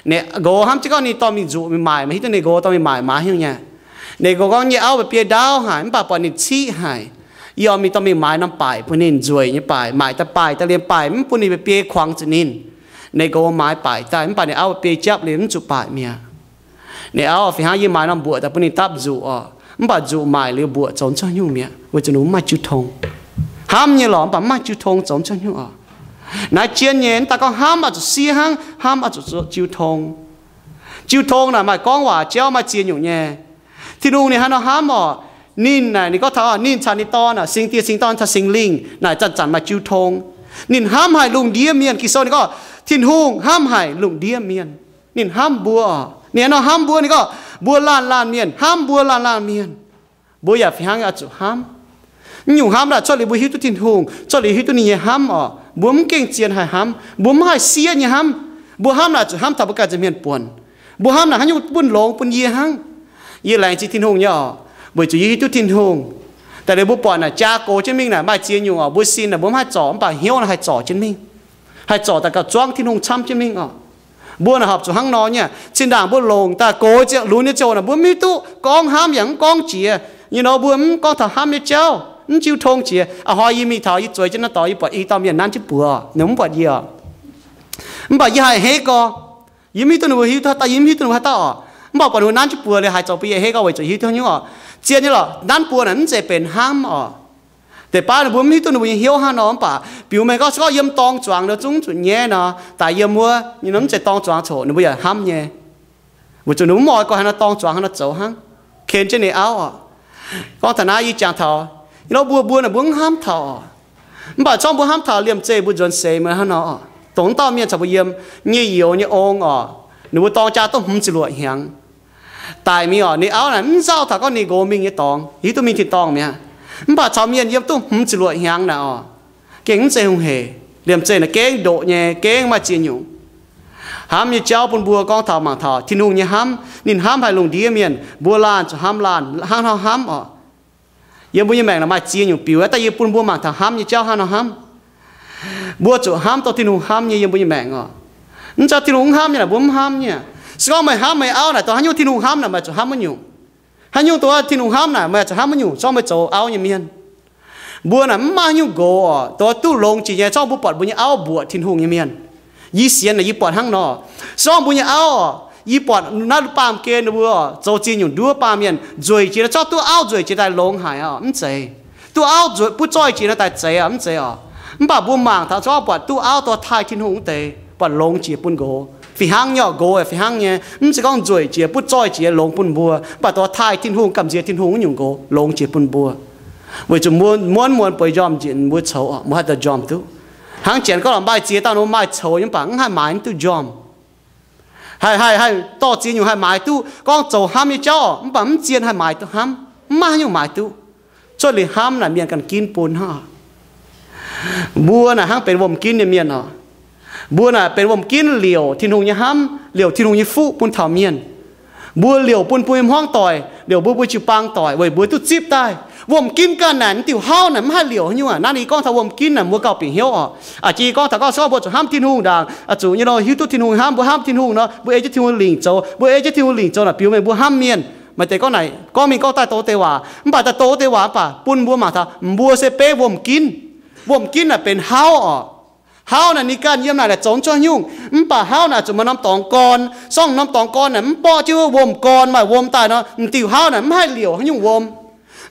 Ninh nqox hnamv jienv gorngv ninh dorh mingh nzuqc mingh maaic, meih hiuv duqv ninh nqox dorh mingh maaic maaih haaix nyungc nyei. Ninh nqox gorngv, Yie nyei auv mba'biei ndaauv haic, mv baac buatc ninh ciqv haic. Yie oix mingh dorh mingh maaiz norm baaic bun ninh, nzueic nyei baaic, maaic daaih baaic daaih liemh baaic mv bun ninh mba'biei kuangx zuqc ninh. Ninh nqox maaiz baaic daaih, mv baac ninh auv mba'biei japv liuz mv zuqc baaic mi'aqv. Ninh auv, Fih hnangv yie maaiz norm mbuoqc daaih bun ninh dapv nzuqc oc, mv baac nzuqc maaic liuz mbuoqc zoux mv cuotv nyungc mi'aqv, weic zuqc ninh mv maaih jiu tong. Hnamv nyei lorqc, mv baac mv maaih jiu tong zoux mv cuotv nyungc oc. Naaiv jien nyei, mv daan gorngv hnamv oix zuqc siev hnangv, hnamv oix zuqc jiu tong. Jiu tong naaic maaih gorngv waac jauv maaih ziex nyungc nyei. Tin-Hungh ninh haaix nor hnamv oc? Ninh naaic, ninh gorngv taux ninh caux ninh Dorn aah, Singx Diex, Singx Dorn caux Singx Lingh naaic zanc-zanc maaih jiu tong. Ninh hnamv haic lungh ndiev mienh. Ging-Sou ninh gorngv, Tin-Hungh hnamv haic lungh ndiev mienh. Ninh hnamv mbuo oc. Ninh haaix nor hnamv mbuo? Ninh gorngv, Mbuo laanh laanh mienh, hnamv mbuo laanh laanh mienh. Mbuo yaac fih hnangv oix zuqc hnamv. Mv nyungc hnamv naaic cuotv liuz mbuo hiuv duqv Tin-Hungh, cuotv liuz hiuv duqv ninh nyei hnamv oc. Mbuo mv gengh zien haih hnamv, mbuo mv haih siev nyei hnamv. Mbuo hnamv naaic zuqc hnamv taux mbuo ganh nza'hmien buonc. Mbuo hnamv naaic haaix nyungc bun longx bun yie hnangv. Yie laengz zingh Tin-Hungh nyei oc, weic zuqc yie hiuv duqv Tin-Hungh. Daaih liuz mbuo buatc naaic jaa gox jienv mingh naaic maaih ziex nyungc oc, mbuo sin naaic mbuo mv haih zorc, mv baac hnyouv naaic haih zorc jienv mingh. Haih zorc daaih gauh zuangv Tin-Hungh camv jienv mingh oc. Mbuo naaic horpc zuqc hnangv nor nyei. Zinh ndaangc mbuo longc daaih gox ziangh lunx nyei ziangh hoc naaic, mbuo mv hiuv duqv gorngv hnamv yaac mv gorngv jiex. Nyei nor mbuo mv gorngv taux hnamv nyei jauv, mv jiu tong jiex. A'hnoi yie mingh taux yie zueiz jienv naaiv dorngx, yie buatc i dauh mienh nanv jienv buoz, ninh mv buatc yie oc. Mv baac yie haih a'hneiv gorx. Yie mv hiuv duqv ninh mbuo hiuv duqv haaix dauh, yie mv hiuv duqv ninh mbuo haaix dauh oc. Mv baac buatc ninh mbuo nanv jienv buoz liuz haaix zoux bun yie a'hneiv gorx, weic zuqc yie hiuv duqv haaix nyungc oc. Zien nyei lorqc, nanv buoz naaic mv zeiz benx hnamv oc. Deix baav ninh mbuo mv hiuv duqv ninh mbuo nyei hnyouv hnangv nor, mv baac biux mengh gorngv se gorngv yiem dorng zuangx nor zungv zuqc nyaiv nor, daaih yiem wuov nyei nor mv zeiz dorng zuangx coc ninh mbuo yaac hnamv nyei. Weic zuqc ninh mbuo mv oix gorngv haaix nor dorng zuangx haaix nor zoux hnangv. Ken jienv ninh auv oc. Gorngv taux naaiv yie jangx taux, yie nor mbuo, mbuo naaic mbuo mv hnamv taux oc. Mv baac corc mbuo hnamv taux liemh zeih mbuo nzuonx seix mbuo hnangv nor oc. Dongh wuov dauh mienh caux mbuo yiem, nyei youz nyei ong oc. Ninh mbuo dorng jaa duqv hmz ziepc luoqc hnyangx. Daic mingh oc, ninh auv naaic mv nzauh taux gorngv ninh nqox mingh nyei dorngx, hiuv duqv mingh tin-dorngh mi'aqv. Mv baac caux mienh yiem duqv hmz ziepc luoqc hnyangx naaic oc, gengh mv zeiz hungh hec. Liemh zeih naaic gengh ndoqc nyei, gengh maaih ziex nyungc hnamv nyei jauv bun mbuo. Gorngv taux mangc taux Tin-Hungh nyei hnamv, ninh hnamv haaix lungh ndiev mienh, mbuo laanh zuqc hnamv laanh hnangv nor hnamv oc. Yiem mbuo nyei maengc naaic maaih ziex nyungc biux, daaih yie bun mbuo mangc taux hnamv nyei jauv hnangv nor hnamv. Mbuo zuqc hnamv dorh Tin-Hungh hnamv nyei yiem mbuo nyei maengc oc. Mv zeiz Tin-Hungh mv hnamv nyei naaic mbuo mv hnamv nyei. Se gorngv meih hnamv meih auv naaic dongh haaix nyungc Tin-Hungh hnamv naaic meih zuqc hnamv wuov nyungc. Haaix nyungc dongh Tin-Hungh hnamv naaic meih zuqc hnamv wuov nyungc, se gorngv meih zoux auv nyei mienh. Mbuo naaic mv maaih haaix nyungc nqox oc, dongh duqv longx jiex nyei, se gorngv mbuo buatc mbuo nyei auv mbuoqc Tin-Hungh nyei mienh. Yie sienx naaic yie buatc hnangv nor. Se gorngv mbuo nyei auv oc, yie buatc naaiv baamh gen ninh mbuo oc, zoux ziex nyungc nduov baamh mienh, nzueic jiex naaic, se gorngv duqv auv nzueic jiex daaih longx haic oc, mv zeiz. Duqv auv nzueic butv zoih jiex naaic daaih zeiz oc, mv zeiz oc. Mv baac mbuo mangc taux se gorngv buatc duqv auv dongh taaih Tin-Hungh wuov deix, buatc longx jiex bun nqox. Fih hnangv nyei oc, nqox fih hnangv nyei, mv zeiz gorngv nzueic jiex butv zoih jiex longx bun mbuo, mv baac dongh taaih Tin-Hungh, gamh nziex Tin-Hungh wuov nyungc nqox longx jiex bun mbuo. Weic zuqc mbuo muonz muonz bueix njormh njiec mbuo coux oc, mbuo haih daaih njormh duqv. Hnangv janx gorngv lorqc, maaih ziex dauh ninh mbuo maaih coux nyei mv baac mv haih maaiz mv duqv njormh. Haih, haih, haih dorh ziex nyungc haih maaiz duqv gorngv zoux hnamv nyei jauv oc, mv baac mv zien haih maaiz duqv hnamv, mv maaih haaix nyungc maaiz duqv. Cuotv liuz hnamv naaic mienh ganh ginv bun hnangv oc. Mbuo naaic hnangv benx wuom-ginv nyei mienh oc. Mbuo naaic benx wuom-ginv liouc Tin-Hungh nyei hnamv, liouc Tin-Hungh nyei fuqv bun taux mienh. Mbuo liouc bun mbuo nyei hmuangv doic, liouc mbuo mbuo jiu-baang doic weic mbuo duqv zipv daaih. Wuom-ginv ganh naaic mv diuh hauv naaic mv haih liouc haaix nyungc aqv. Naaiv ninh gorngv taux wuom-ginv naaic mbuo gauh bieqc hnyouv oc. A'jang gorngv taux gorngv se gorngv mbuo zuqc hnamv Tin-Hungh ndaangc, zuqc nyei nor hiuv duqv Tin-Hungh hnamv, mbuo hnamv Tin-Hungh nor, mbuo ei jienv Tin-Hungh lingc zoux, mbuo ei jienv Tin-Hungh lingc zoux naaic biux mengh mbuo hnamv mienh. Maaih deix gorngv naaic, gorngv mingh gorngv daaih doz deix waac, mv baac daaih doz deix waac mv baac bun mbuo mangc taux mbuo se beiv wuom-ginv. Wuom-ginv naaic benx hauv oc. Hauv naaic ninh ganh yiem naaic naaic zoux mv cuotv nyungc, mv baac hauv naaic zuqc maaih norm dorngx gorn. Se gorngv norm dorngx gorn naaic mv borqv jienv wuov wuom-gorn maaih wuom daaih nor, m'diuh hauv naaic mv haih liouc haaix nyungc wuom.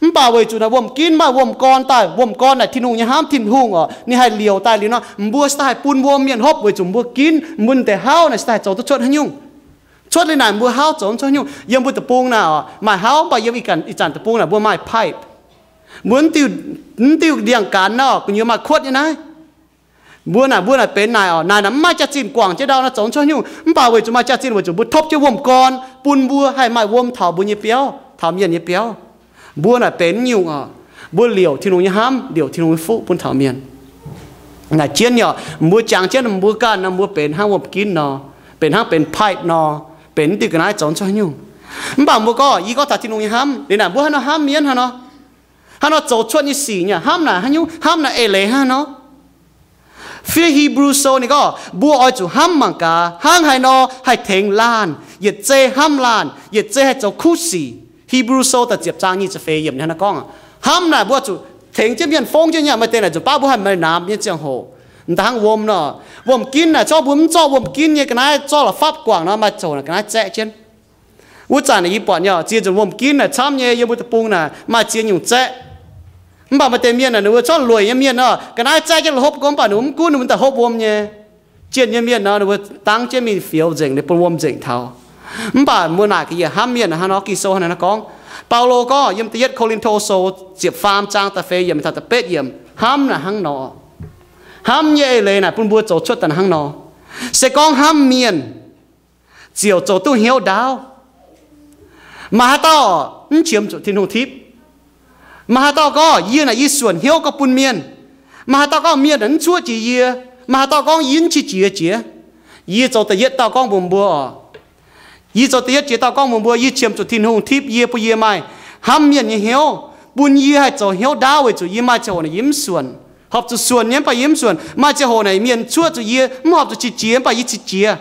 Mv baac weic zuqc naaic wuom-ginv maaih wuom-gorn daaih, wuom-gorn naaic Tin-Hungh nyei hnamv, Tin-Hungh oc, ninh haih liouc daaih liuz nor, mbuo se daaih haih bun wuom mienh hopv weic zuqc mbuo ginv, mbuo deix hauv naaic se daaih haih zoux duqv cuotv haaix nyungc. Cuotv liuz naaic mbuo hauv zoux mv cuotv haaix nyungc. Yiem mbuo deic-bung naaic oc, maaih hauv mv baac yiem ih zanc deic-bung naaic mbuo maaih pipe. Mbuo mv diuh, mv diuh ndiangx-gaanx nor, gu'nyuoz maaih kuotv nyei naaiv. Mbuo naaic, mbuo naaic benx naaic oc, naaic naaic mv maaih jaax-zinh guangc jienv ndau nor zoux mv cuotv haaix nyungc. Mv baac weic zuqc maaih jaax-zinh weic zuqc mbuo topv jienv wuom-gorn bun mbuo haih maaih wuom taux mbuo nyei biauv, taux mienh nyei biauv. Mbuo naaic benx nyungc oc, mbuo liouc Tin-Hungh nyei hnamv, liouc Tin-Hungh nyei fuqv bun taux mienh. Naaic jienv nyei oc, mbuo jangx jienv mbuo ganh nor mbuo benx hnangv wuom-ginv nor, benx hnangv benx pipe nor, benx diuh ga'naaiv zoux mv cuotv haaix nyungc. Mv baac mbuo gorngv, yie gorngv taux Tin-Hungh nyei hnamv liuz naaic, mbuo hnangv nor hnamv mienh hnangv nor, hnangv nor zoux cuotv nyei sic nyei hnamv naaic haaix nyungc, hnamv naaic eix leiz hnangv nor. Fiev Hebrew Sou ninh gorngv mbuo oix zuqc hnamv mangc gaax hnangv haaix nor haih tengx laanh, yietc zei hnamv laanh, yietc zei haih zoux kuv sic. Hebrew Sou da'ziepc zaang nyic ziepc feix yiemc hnangv naaiv gorngv, hnamv naaic mbuo zuqc tengx jienv mienh fongv jienv nyei. Maaih deix naaic nzunc baav mbuo haih maaih naamx nyei ziangh hoc, m'daaih hnangv wuom nor. Wuom-ginv naaic zorqv mbuo mv zorqv wuom-ginv nyei ga'naaiv zorqv la'fapv guangc nor, maaih ziangh hoc naaic ga'naaiv zaeqv jienv. Wuov zanc naaic yie buatc nyei oc, ziex nzunc wuom-ginv naaic camv nyei, yiem mbuo deic-bung naaic maaih ziex nyungc zaeqv. Mv baac maaih deix mienh naaic ninh mbuo corc lueic nyei mienh nor, ga'naaiv zaeqv jienv la'hopv gorngv mv baac ninh mbuo mv gunv, ninh mbuo daaih hopv wuom nyei. Jienh nyei mienh nor ninh mbuo dangv jienv mingh fioux nzengc, ninh bun wuom nzengc taux. Mv baac mbuo naaic ga'yiec hnamv mienh hnangv nor, Ging-Sou hnangv naaiv gorngv. Baulo gorngv yiem da'yietv Ko^lin^to Sou ziepc faam zaang da'feix yiemc taux da'betv yiemc, hnamv naaic hnangv nor. Hnamv nyei eix leiz naaic bun mbuo zoux cuotv daaih hnangv nor. Se gorngv hnamv mienh, ziouc zoux duqv hnyouv ndaauv. Maaih haaix dauh mv qiemx zuqc Tin-Hungh tipv? Maaih haaix dauh gorngv, yie naaic yie suonc hnyouv gauh bun mienh? Maaih haaix dauh gorngv, mienh naaic mv cuoqv jiex yie? Maaih haaix dauh gorngv, yie mv qiex jiez jiex? Yie zoux da'yietv dauh gorngv mbuox mbuo oc. Yie zoux da'yietv jiex dauh gorngv mbuox mbuo, yie qiemx zuqc Tin-Hungh tipv yie, bun yie maaih hnamv mienh nyei hnyouv, bun yie haih zoux hnyouv ndaauv weic zuqc yie maaih ziangh hoc naaic yie mv suonc. Horpc zuqc suonc nyei mv baac yie mv suonc. Maaih ziangh hoc naaic mienh cuoqv zuqc yie, mv horpc zuqc qiex jiez mv baac yie qiex jiez.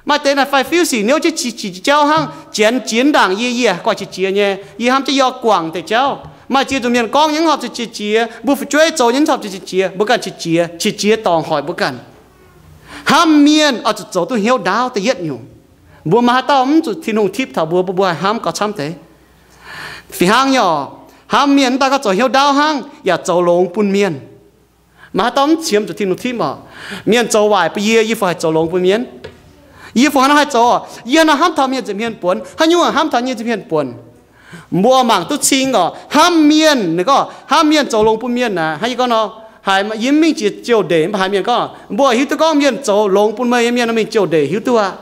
Maaih deix naaic faix-fiuv sic hnyouv jienv qiex jiez jauv hnangv, janx jiex ndaangc yie, yie haih guaih qiex jiez nyei. Yie hnamv jienv yie oix guangc deix jauv. Maaih ziex nzunc mienh gorngv nyei mv horpc zuqc qiex jiez, mbuo fu'jueiv zoux nyei mv horpc zuqc qiex jiez, mbuo ganh qiex jiez, qiex jiez dorngc hoic mbuo ganh. Hnamv mienh oix zuqc zoux duqv hnyouv ndaauv da'yietv nyungc. Mbuo maaih haaix dauh mv zuqc Tin-Hungh tipv taux mbuo, mbuo haih hnamv gauh camv deix? Fih hnangv nyei oc, hnamv mienh mv daaih gorngv zoux hnyouv ndaauv hnangv, yaac zoux longx bun mienh. Maaih haaix dauh mv qiemx zuqc Tin-Hungh tipv oc? Mienh zoux waaic bun yie, yie fungc haih zoux longx bun mienh? Yie fungc haaix nor haih zoux? Yie haaix nor hnamv taux mienh nza'hmien buonc? Haaix nyungc hnamv taux mienh nza'hmien buonc? Mbuo mangc duqv cing oc. Hnamv mienh, ninh gorngv hnamv mienh zoux longx bun mienh naaic, hnangv yie gorngv nor, haiz yie mv mingh jiex jouh ndeic mv baac haiz mienh gorngv, mbuo hiuv duqv gorngv mienh zoux longx bun meih nyei mienh nor mingh jouh ndeic hiuv duqv aqv.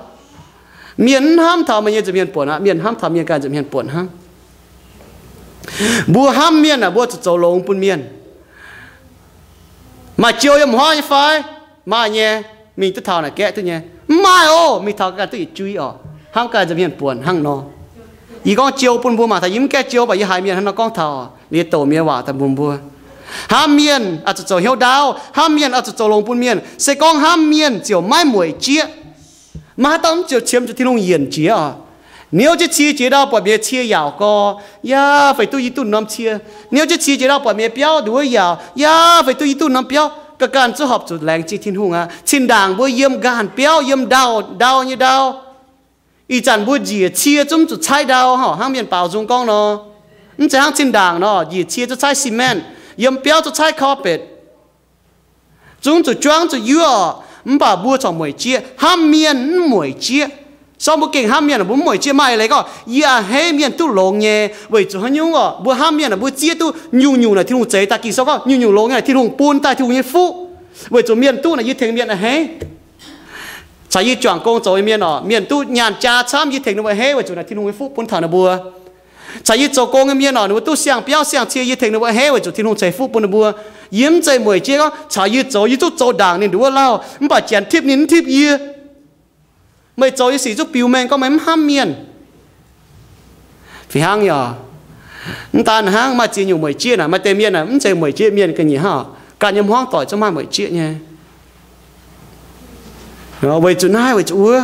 Mienh mv hnamv taux meih nyei nza'hmien buonc aqv. Mienh hnamv taux mienh ganh nza'hmien buonc hnangv. Mbuo hnamv mienh aeqv, mbuo zuqc zoux longx bun mienh. Maaih jiou yiem hmuangv nyei fai? Maaih nyei. Mingh duqv taux naaic gaeqv duqv nyei. Mv maaih oc. Mingh taux ganh duqv yietc jui orqc. Hnamv ganh nza'hmien buonc hnangv nor. Yie gorngv jiou bun mbuo mangc taux yie mv gaengh jiou, mv baac yie haiz mienh hnangv nor gorngv taux, liuz douc mienh waac daaih mbuox mbuo, hnamv mienh oix zuqc zoux hnyouv ndaauv. Hnamv mienh oix zuqc zoux longx bun mienh. Se gorngv hnamv mienh ziouc maiv mueic jieqv. Maiv haaix dauh mv ziouc qiemx zuqc Tin-Hungh yienc jiex oc. Niouv jienv cie jiex ndau buatc mienh cie yaauc gorx, yaac feix duqv yie duqv norm cie. Niouv jienv cie jiex ndau buatc mienh biauv nduov yaauc, yaac feix duqv yie duqv norm biauv. Ga'ganh zungv horpc zuqc laengz zingh Tin-Hungh aqv. Cin-ndaangc mbuo yiem ganh biauv, yiem ndau, ndau nyei ndau. Ih zanc mbuo njiec cie zungv zuqc caaiv ndau, hnangv mienh baaux nzung gorngv nor. Mv zeiz hnangv cin-ndaangc nor, njiec cie zuqc caaiv cement, yiem biauv zuqc caaiv carpet. Zungv zuqc juangv zuqc yuov, mv baac mbuo corc mueic jieqv. Hnamv mienh mv mueic jieqv. Sorng mbuo gengh hnamv mienh, mbuo mv mueic jieqv. Maaih eix leiz gorngv, yie a'hneiv mienh duqv longx nyei. Weic zuqc haaix nyungc orqc? Mbuo hnamv mienh, mbuo zieqv duqv nyungc-nyungc naaic Tin-Hungh zeix daaih. Ging-Sou gorngv nyungc-nyungc longx nyei naaic Tin-Hungh bun daaih, Tin-Hungh nyei fuqv. Weic zuqc mienh duqv naaic yie tengx mienh a'hneiv. Caux yie juangc gong zoux nyei mienh orqc, mienh duqv nyaanh jaa camv, yie tengx ninh mbuo a'hneiv weic zuqc naaic Tin-Hungh nyei fuqv bun taux ninh mbuo. Caux yie zoux gong nyei mienh orqc, ninh mbuo duqv siang-biauv siang-cie, yie tengx ninh mbuo a'hneiv weic zuqc Tin-Hungh ceix fuqv bun ninh mbuo. Yie mv zeiz mueic jieqv gorngv caux yie zoux, yie zungv zoux ndaangc ninh nduov lauh, mv baac janx tipv ninh mv tipv yie. Meih zoux nyei sic zungv biux mengh gorngv meih mv hnamv mienh. Fih hnangv nyei orqc. Mv daan hnangv, maaih ziex nyungc mueic jieqv naaic. Maaih deix mienh aeqv, mv zeiz mueic jieqv mienh ga'nyiec hnangv orqc. Ganh nyei hmuangv doic zungv maaih mueic jieqv nyei. Weic zuqc naaiv weic zuqc wuov,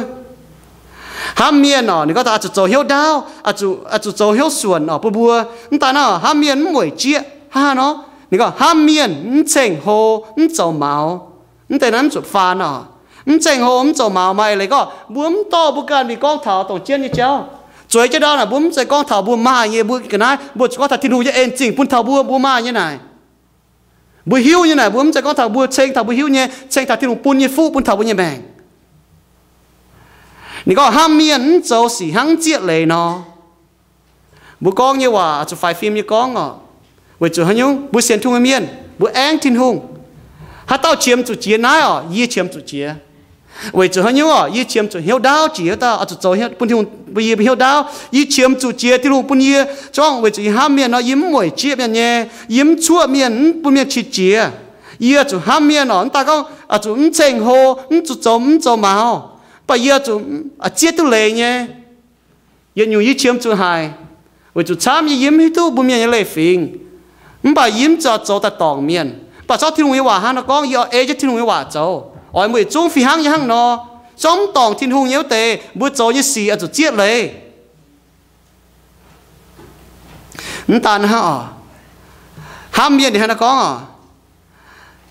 hnamv mienh orqc, ninh gorngv oix zuqc zoux hnyouv ndaauv, oix zuqc zoux hnyouv suonc orqc bun mbuo. Mv daan hnangv, hnamv mienh mv mueic jieqv hnangv haaix nor. Ninh gorngv hnamv mienh mv ceng-hlo, mv zoux maux. Mv deix naaiv mv zuqc faan orqc. Mv ceng-hlo mv zoux maux, maaih eix leiz gorngv mbuo mv dorh mbuo ganh mingh gorngv taux dongh jienv nyei jauv. Zueiz jienv ndau naaic, mbuo mv zeiz gorngv taux mbuo maaih nyei, mbuo ga'naaiv, mbuo zuqc gorngv taux Tin-Hungh nyei en zingh bun taux mbuo, mbuo maaih nyei naaic. Mbuo hiuv nyei naaic, mbuo mv zeiz gorngv taux mbuo ceng taux mbuo hiuv nyei, ceng taux Tin-Hungh bun nyei fuqv bun taux mbuo nyei maengc. Ninh gorngv hnamv mienh mv zoux sic hnangv zieqv leiz nor. Mbuo gorngv nyei waac zuqc faix fim nyei gorngv orqc. Weic zuqc haaix nyungc? Mbuo sienx Tin-Hungh nyei mienh, mbuo aengv Tin-Hungh. Haaix dauh qiemx zuqc jiex naaiv orqc? Yie qiemx zuqc jiex. Weic zuqc haaix nyungc orqc? Yie qiemx zuqc hnyouv ndaauv jiex, haaix dauh oix zuqc zoux bun Tin-Hungh, bun yie hnyouv ndaauv. Yie qiemx zuqc jiex Tin-Hungh bun yie, zorngv weic zuqc yie hnamv mienh nor, yie mv mueic jieqv mienh nyei, yie mv cuoqv mienh, mv bun mienh qiex jiez. Yie zuqc hnamv mienh orqc, mv daan gorngv oix zuqc mv ceng-hlo, mv zuqc zoux, mv zoux maux, mv baac yie zuqc zieqv duqv leiz nyei. Yietc nyungc yie qiemx zuqc haic, weic zuqc camv yie yiem hiuv duqv mbuo mienh nyei leiz-fingx, mv baac yie mv zuqc zoux daaih dorngc mienh. Mv baac zorngv Tin-Hungh nyei waac hnangv nor gorngv, yie oix ei jienv Tin-Hungh nyei waac zoux. Oix mbuo yietc zungv fih hnangv nyei hnangv nor. Zorngv mv dorngc Tin-Hungh nyei wuov deix, mbuo zoux nyei sic oix zuqc zieqv leiz. Mv daan hnangv orqc, hnamv mienh ninh hnangv naaiv gorngv orqc.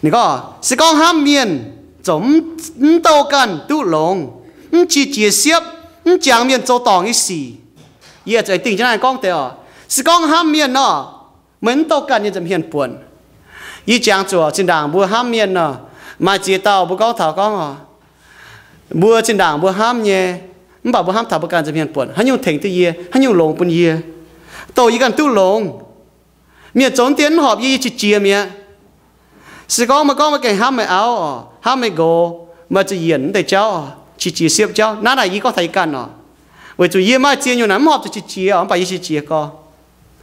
Ninh gorngv, se gorngv hnamv mienh zoux mv, mv douh ganh duqv longx, mv qiex jiez siepv, mv jangx mienh zoux dorngc nyei sic. Yie zuqc aengx dingh jienv naaiv gorngv deix orqc. Se gorngv hnamv mienh nor, meih mv douh ganh nyei nza'hmien buonc. Yie jangx zuqc zinh ndaangc mbuo hnamv mienh nor, maaih ziex dauh mbuo gorngv taux gorngv orqc, mbuo zinh ndaangc mbuo hnamv nyei, mv baac mbuo hnamv taux mbuo ganh nza'hmien buonc. Haaix nyungc tengx duqv yie? Haaix nyungc longx bun yie? Douh yie ganh duqv longx. Mienh zoux dien mv horpc yie, yie qiex jiez mi'aqv. Se gorngv meih gorngv meih gengh hnamv meih auv orqc, hnamv meih nqox, meih zuqc yienc wuov deix jauv orqc, qiex jiez siepv jauv. Naaiv naaic yie gorngv taux yie ganh orqc. Weic zuqc yie maaih ziex nyungc naaic mv horpc zuqc qiex jiez orqc, mv baac yie qiex jiez gorx.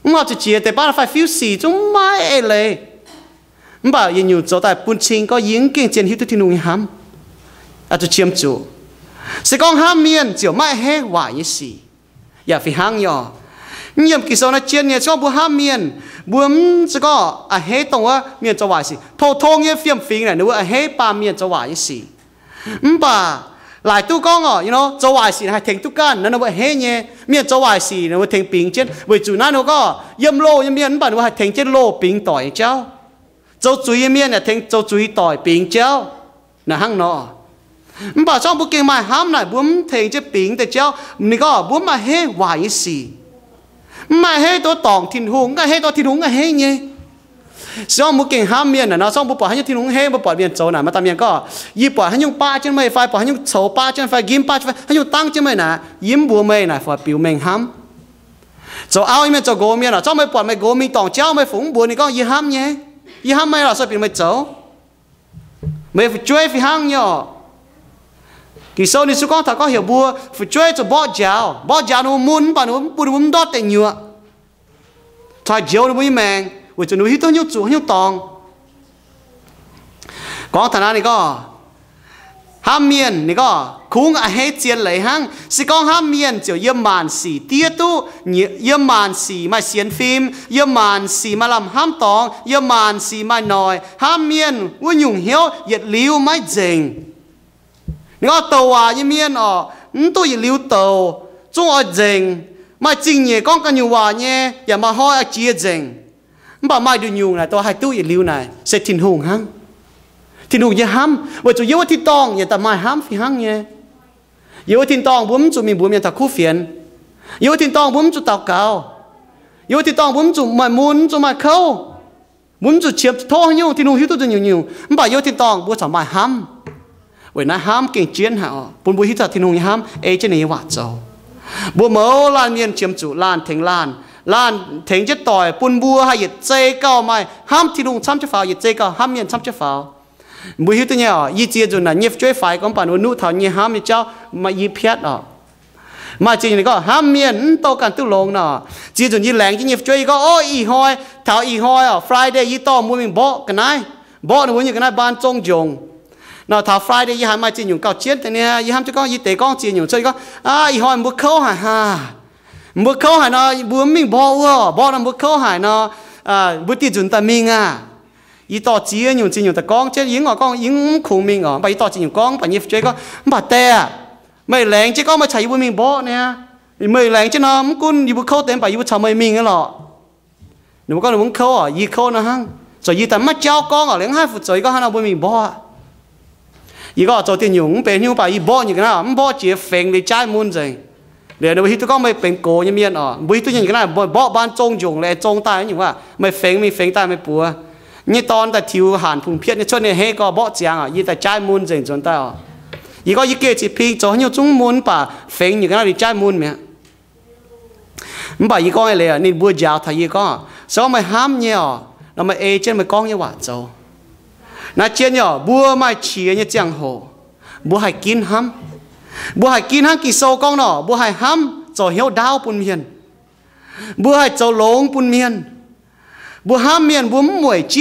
Mv horpc zuqc qiex, deix baav fai fiuv sic zungv maiv eix leiz. Mv baac yietc nyungc zoux daaih bun cing gorngv yie mv gengh zien hiuv duqv Tin-Hungh nyei hnamv. Oix zuqc qiemx zuqc. Se gorngv hnamv mienh ziouc maiv a'hneiv waaic nyei sic. Yaac fih hnangv nyei orqc. Mv yiem Ging-Sou naaiv jienv nyei, se gorngv mbuo hnamv mienh, mbuo mv zeiz gorngv a'hneiv dongh wuov mienh zoux waaic sic. Pou-tong nyei fiem-fingx naaic, ninh mbuo a'hneiv baamh mienh zoux waaic nyei sic. Mv baac laaic duqv gorngv orqc, you know, zoux waaic sic haih tengx duqv ganh, naaiv ninh mbuo a'hneiv nyei. Mienh zoux waaic sic ninh mbuo tengx bingx jienv. Weic zuqc naaiv ninh mbuo gorngv yiem loh nyei mienh, mv baac ninh mbuo haih tengx jienv loh bingx doic nyei jauv. Zoux zuiz nyei mienh yaac tengx zoux zuiz doic bingx jauv. Naaic hnangv nor. Mv baac zorngv mbuo gengh maaih hnamv naaic, mbuo mv tengx jienv bingx deix jauv, ninh gorngv mbuo mv a'hneiv waaic nyei sic. Mv a'hneiv duqv dorngc Tin-Hungh, mv a'hneiv duqv Tin-Hungh mv a'hneiv nyei. Se gorngv mbuo gengh hnamv mienh naaic nor, zorngv mbuo buatc haaix nyungc Tin-Hungh mv a'hneiv, mbuo buatc mienh zoux naaic, maaih dauh mienh gorngv, yie buatc haaix nyungc baqv jienv meih fai buatc haaix nyungc coux baqv jienv fai nqimv baqv jienv fai haaix nyungc dangv jienv meih naaic, yie mv mbuox meih naaic, fai biux mengh hnamv. Zoux auv nyei mienh, zoux nqox mienh orqc, zorngv meih buatc meih nqox mingh dorngc jauv, meih fungc mv mbuox ninh gorngv, yie hnamv nyei, yie hnamv meih lorqc, so bieqc meih zoux. Meih fu'jueiv fih hnangv nyei orqc. Ging-Sou ninh se gorngv taux gorngv heuc mbuo fu'jueiv zuqc mborqv njaaux. Mborqv njaaux ninh mbuo mun, mv baac ninh mbuo, bun ninh mbuo mv ndortv deic nyuoqc, caux njoux ninh mbuo nyei maengc, weic zuqc ninh mbuo hiuv duqv haaix nyungc zuqc haaix nyungc dorngx. Gorngv taux naaiv ninh gorngv, hnamv mienh, ninh gorngv, kungx a'hneiv zien leiz hnangv. Se gorngv hnamv mienh ziouc yiem maanc sic diev duqv, yiem maanc sic maaih sienx fim, yiem maanc sic maaih lamh hnamv dorngx, yiem maanc sic maaih noic. Hnamv mienh wuov nyungc hnyouv yietc liuz maiv nzengc. Ninh gorngv douc waac nyei mienh orqc, mv duqv yietc liuz douc, zungv oix nzengc. Maaih zingh nyeic gorngv ganh nyungc waac nyei, yaac maaih hnoi oix jiex nzengc. Mv baac maaih nduqc nyungc naaic, douc haih duqv yietc liuz naaic se Tin-Hungh hnangv. Tin-Hungh nyei hnamv, weic zuqc yiem wuov tin-dorngh yaac daaih maaih hnamv fih hnangv nyei. Yiem wuov tin-dorngh mbuo mv zuqc mingh mbuox mienh taux kuv fienx. Yiem wuov tin-dorngh mbuo mv zuqc daux gaux. Yiem wuov tin-dorngh mbuo mv zuqc maaih mun, mv zuqc maaih kouv. Mbuo mv zuqc qiemx tov haaix nyungc, Tin-Hungh hiuv duqv nzunc nyungc-nyungc. Mv baac yiem wuov tin-dorngh mbuo corc maaih hnamv. Weic naaiv hnamv gengh jienv haic oc, bun mbuo hiuv duqv Tin-Hungh nyei hnamv ei jienv ninh nyei waac zoux. Mbuo mouz laanh mienh qiemx zuqc laanh tengx laanh, laanh tengx jienv doic, bun mbuo haih yietc zei gauh maaih hnamv Tin-Hungh camv jienv faaux, yietc zei gauh hnamv mienh camv jienv faaux. Mbuo hiuv duqv nyei oc, yie ziex nzunc naaic nyei fu'jueiv faix gorngv mv baac ninh mbuo nuqv taux nyei hnamv nyei jauv maaih i piatv oc. Maaih ziex nyungc ninh gorngv hnamv mienh mv douh ganh duqv longx nor. Ziex nzunc yie laengz jienv nyei fu'jueiv yie gorngv, Ov, ih hnoi, taux ih hnoi oc, Friday yie dorh mbuo mingh mborqv ga'naaiv, mborqv ninh mbuo nyei ga'naaiv mbaan zong njongc. Nor taux Friday yie haiz maaih ziex nyungc gauh jienv deix niaa, yie hnamv jienv gorngv yie deix gorngv ziex nyungc cuotv, yie gorngv, Aav, ih hnoi mbuo kouv haic haa. Mbuo kouv haic nor, mbuo mv mingh mborqv wuov, mborqv nor mbuo kouv haic nor, mbuo dieh nzunc daaih mingh aqv. Yie dorh ziex nyungc ziex nyungc daaih gorngv jienv, yie mv oix gorngv yie mv kungx mingh oc. Mv baac yie dorh ziex nyungc gorngv, mv baac nyei fu'jueiv gorngv, Mv baac diex aah, meih laengz jienv gorngv meih caux yie mbuo mingh mborqv niaa. Meih laengz jienv nor, mv gunv yie mbuo kouv deix, mv baac yie mbuo caux meih mingh nyei lorqc. Ninh mbuo gorngv ninh mbuo mv kouv oc, yie kouv nor hnangv. Zoux yie daaih maiv jauv gorngv oc, liuz mv haih fu zoux, yie gorngv hnangv nor mbuo mingh mborqv aqv. Yie gorngv zoux dieh nyungc mv benx haaix nyungc, mv baac yie mborqv nyungc ga'naaiv, mv mborqv jiex fengx liuz jaaiv mun nzengc. Liuz ninh mbuo hiuv duqv gorngv meih benx gox nyei mienh oc, mbuo hiuv duqv nyungc ga'naaiv mborqv mbaan zong njongc liuz zong daaih nyungc waac, meih fengx mingh fengx daaih meih buoz. Nyei dorn daaih tiux hanc pungx pietv nyei cuotv nyei hei gorx mborqv ziangx oc, yie daaih jaaiv mun nzengc nzuonx daaih oc. Yie gorngv yie geh ziex ping zoux haaix nyungc zungv mv mun, mv baac fengx nyungc ga'naaiv liuz jaaiv mun mi'aqv. Mv baac yie gorngv eix leiz, ninh mbuo njaaux taux yie gorngv, Se gorngv meih hnamv nyei oc, nor meih ei jienv meih gorngv nyei waac zoux. Naaiv jienv nyei oc, mbuo maaih qiex nyei ziangh hoc, mbuo haih ginv hnamv. Mbuo haih ginv hnangv Ging-Sou gorngv nor, mbuo haih hnamv zoux hnyouv ndaauv bun mienh. Mbuo haih zoux longx bun mienh. Mbuo hnamv mienh, mbuo mv mueic jieqv.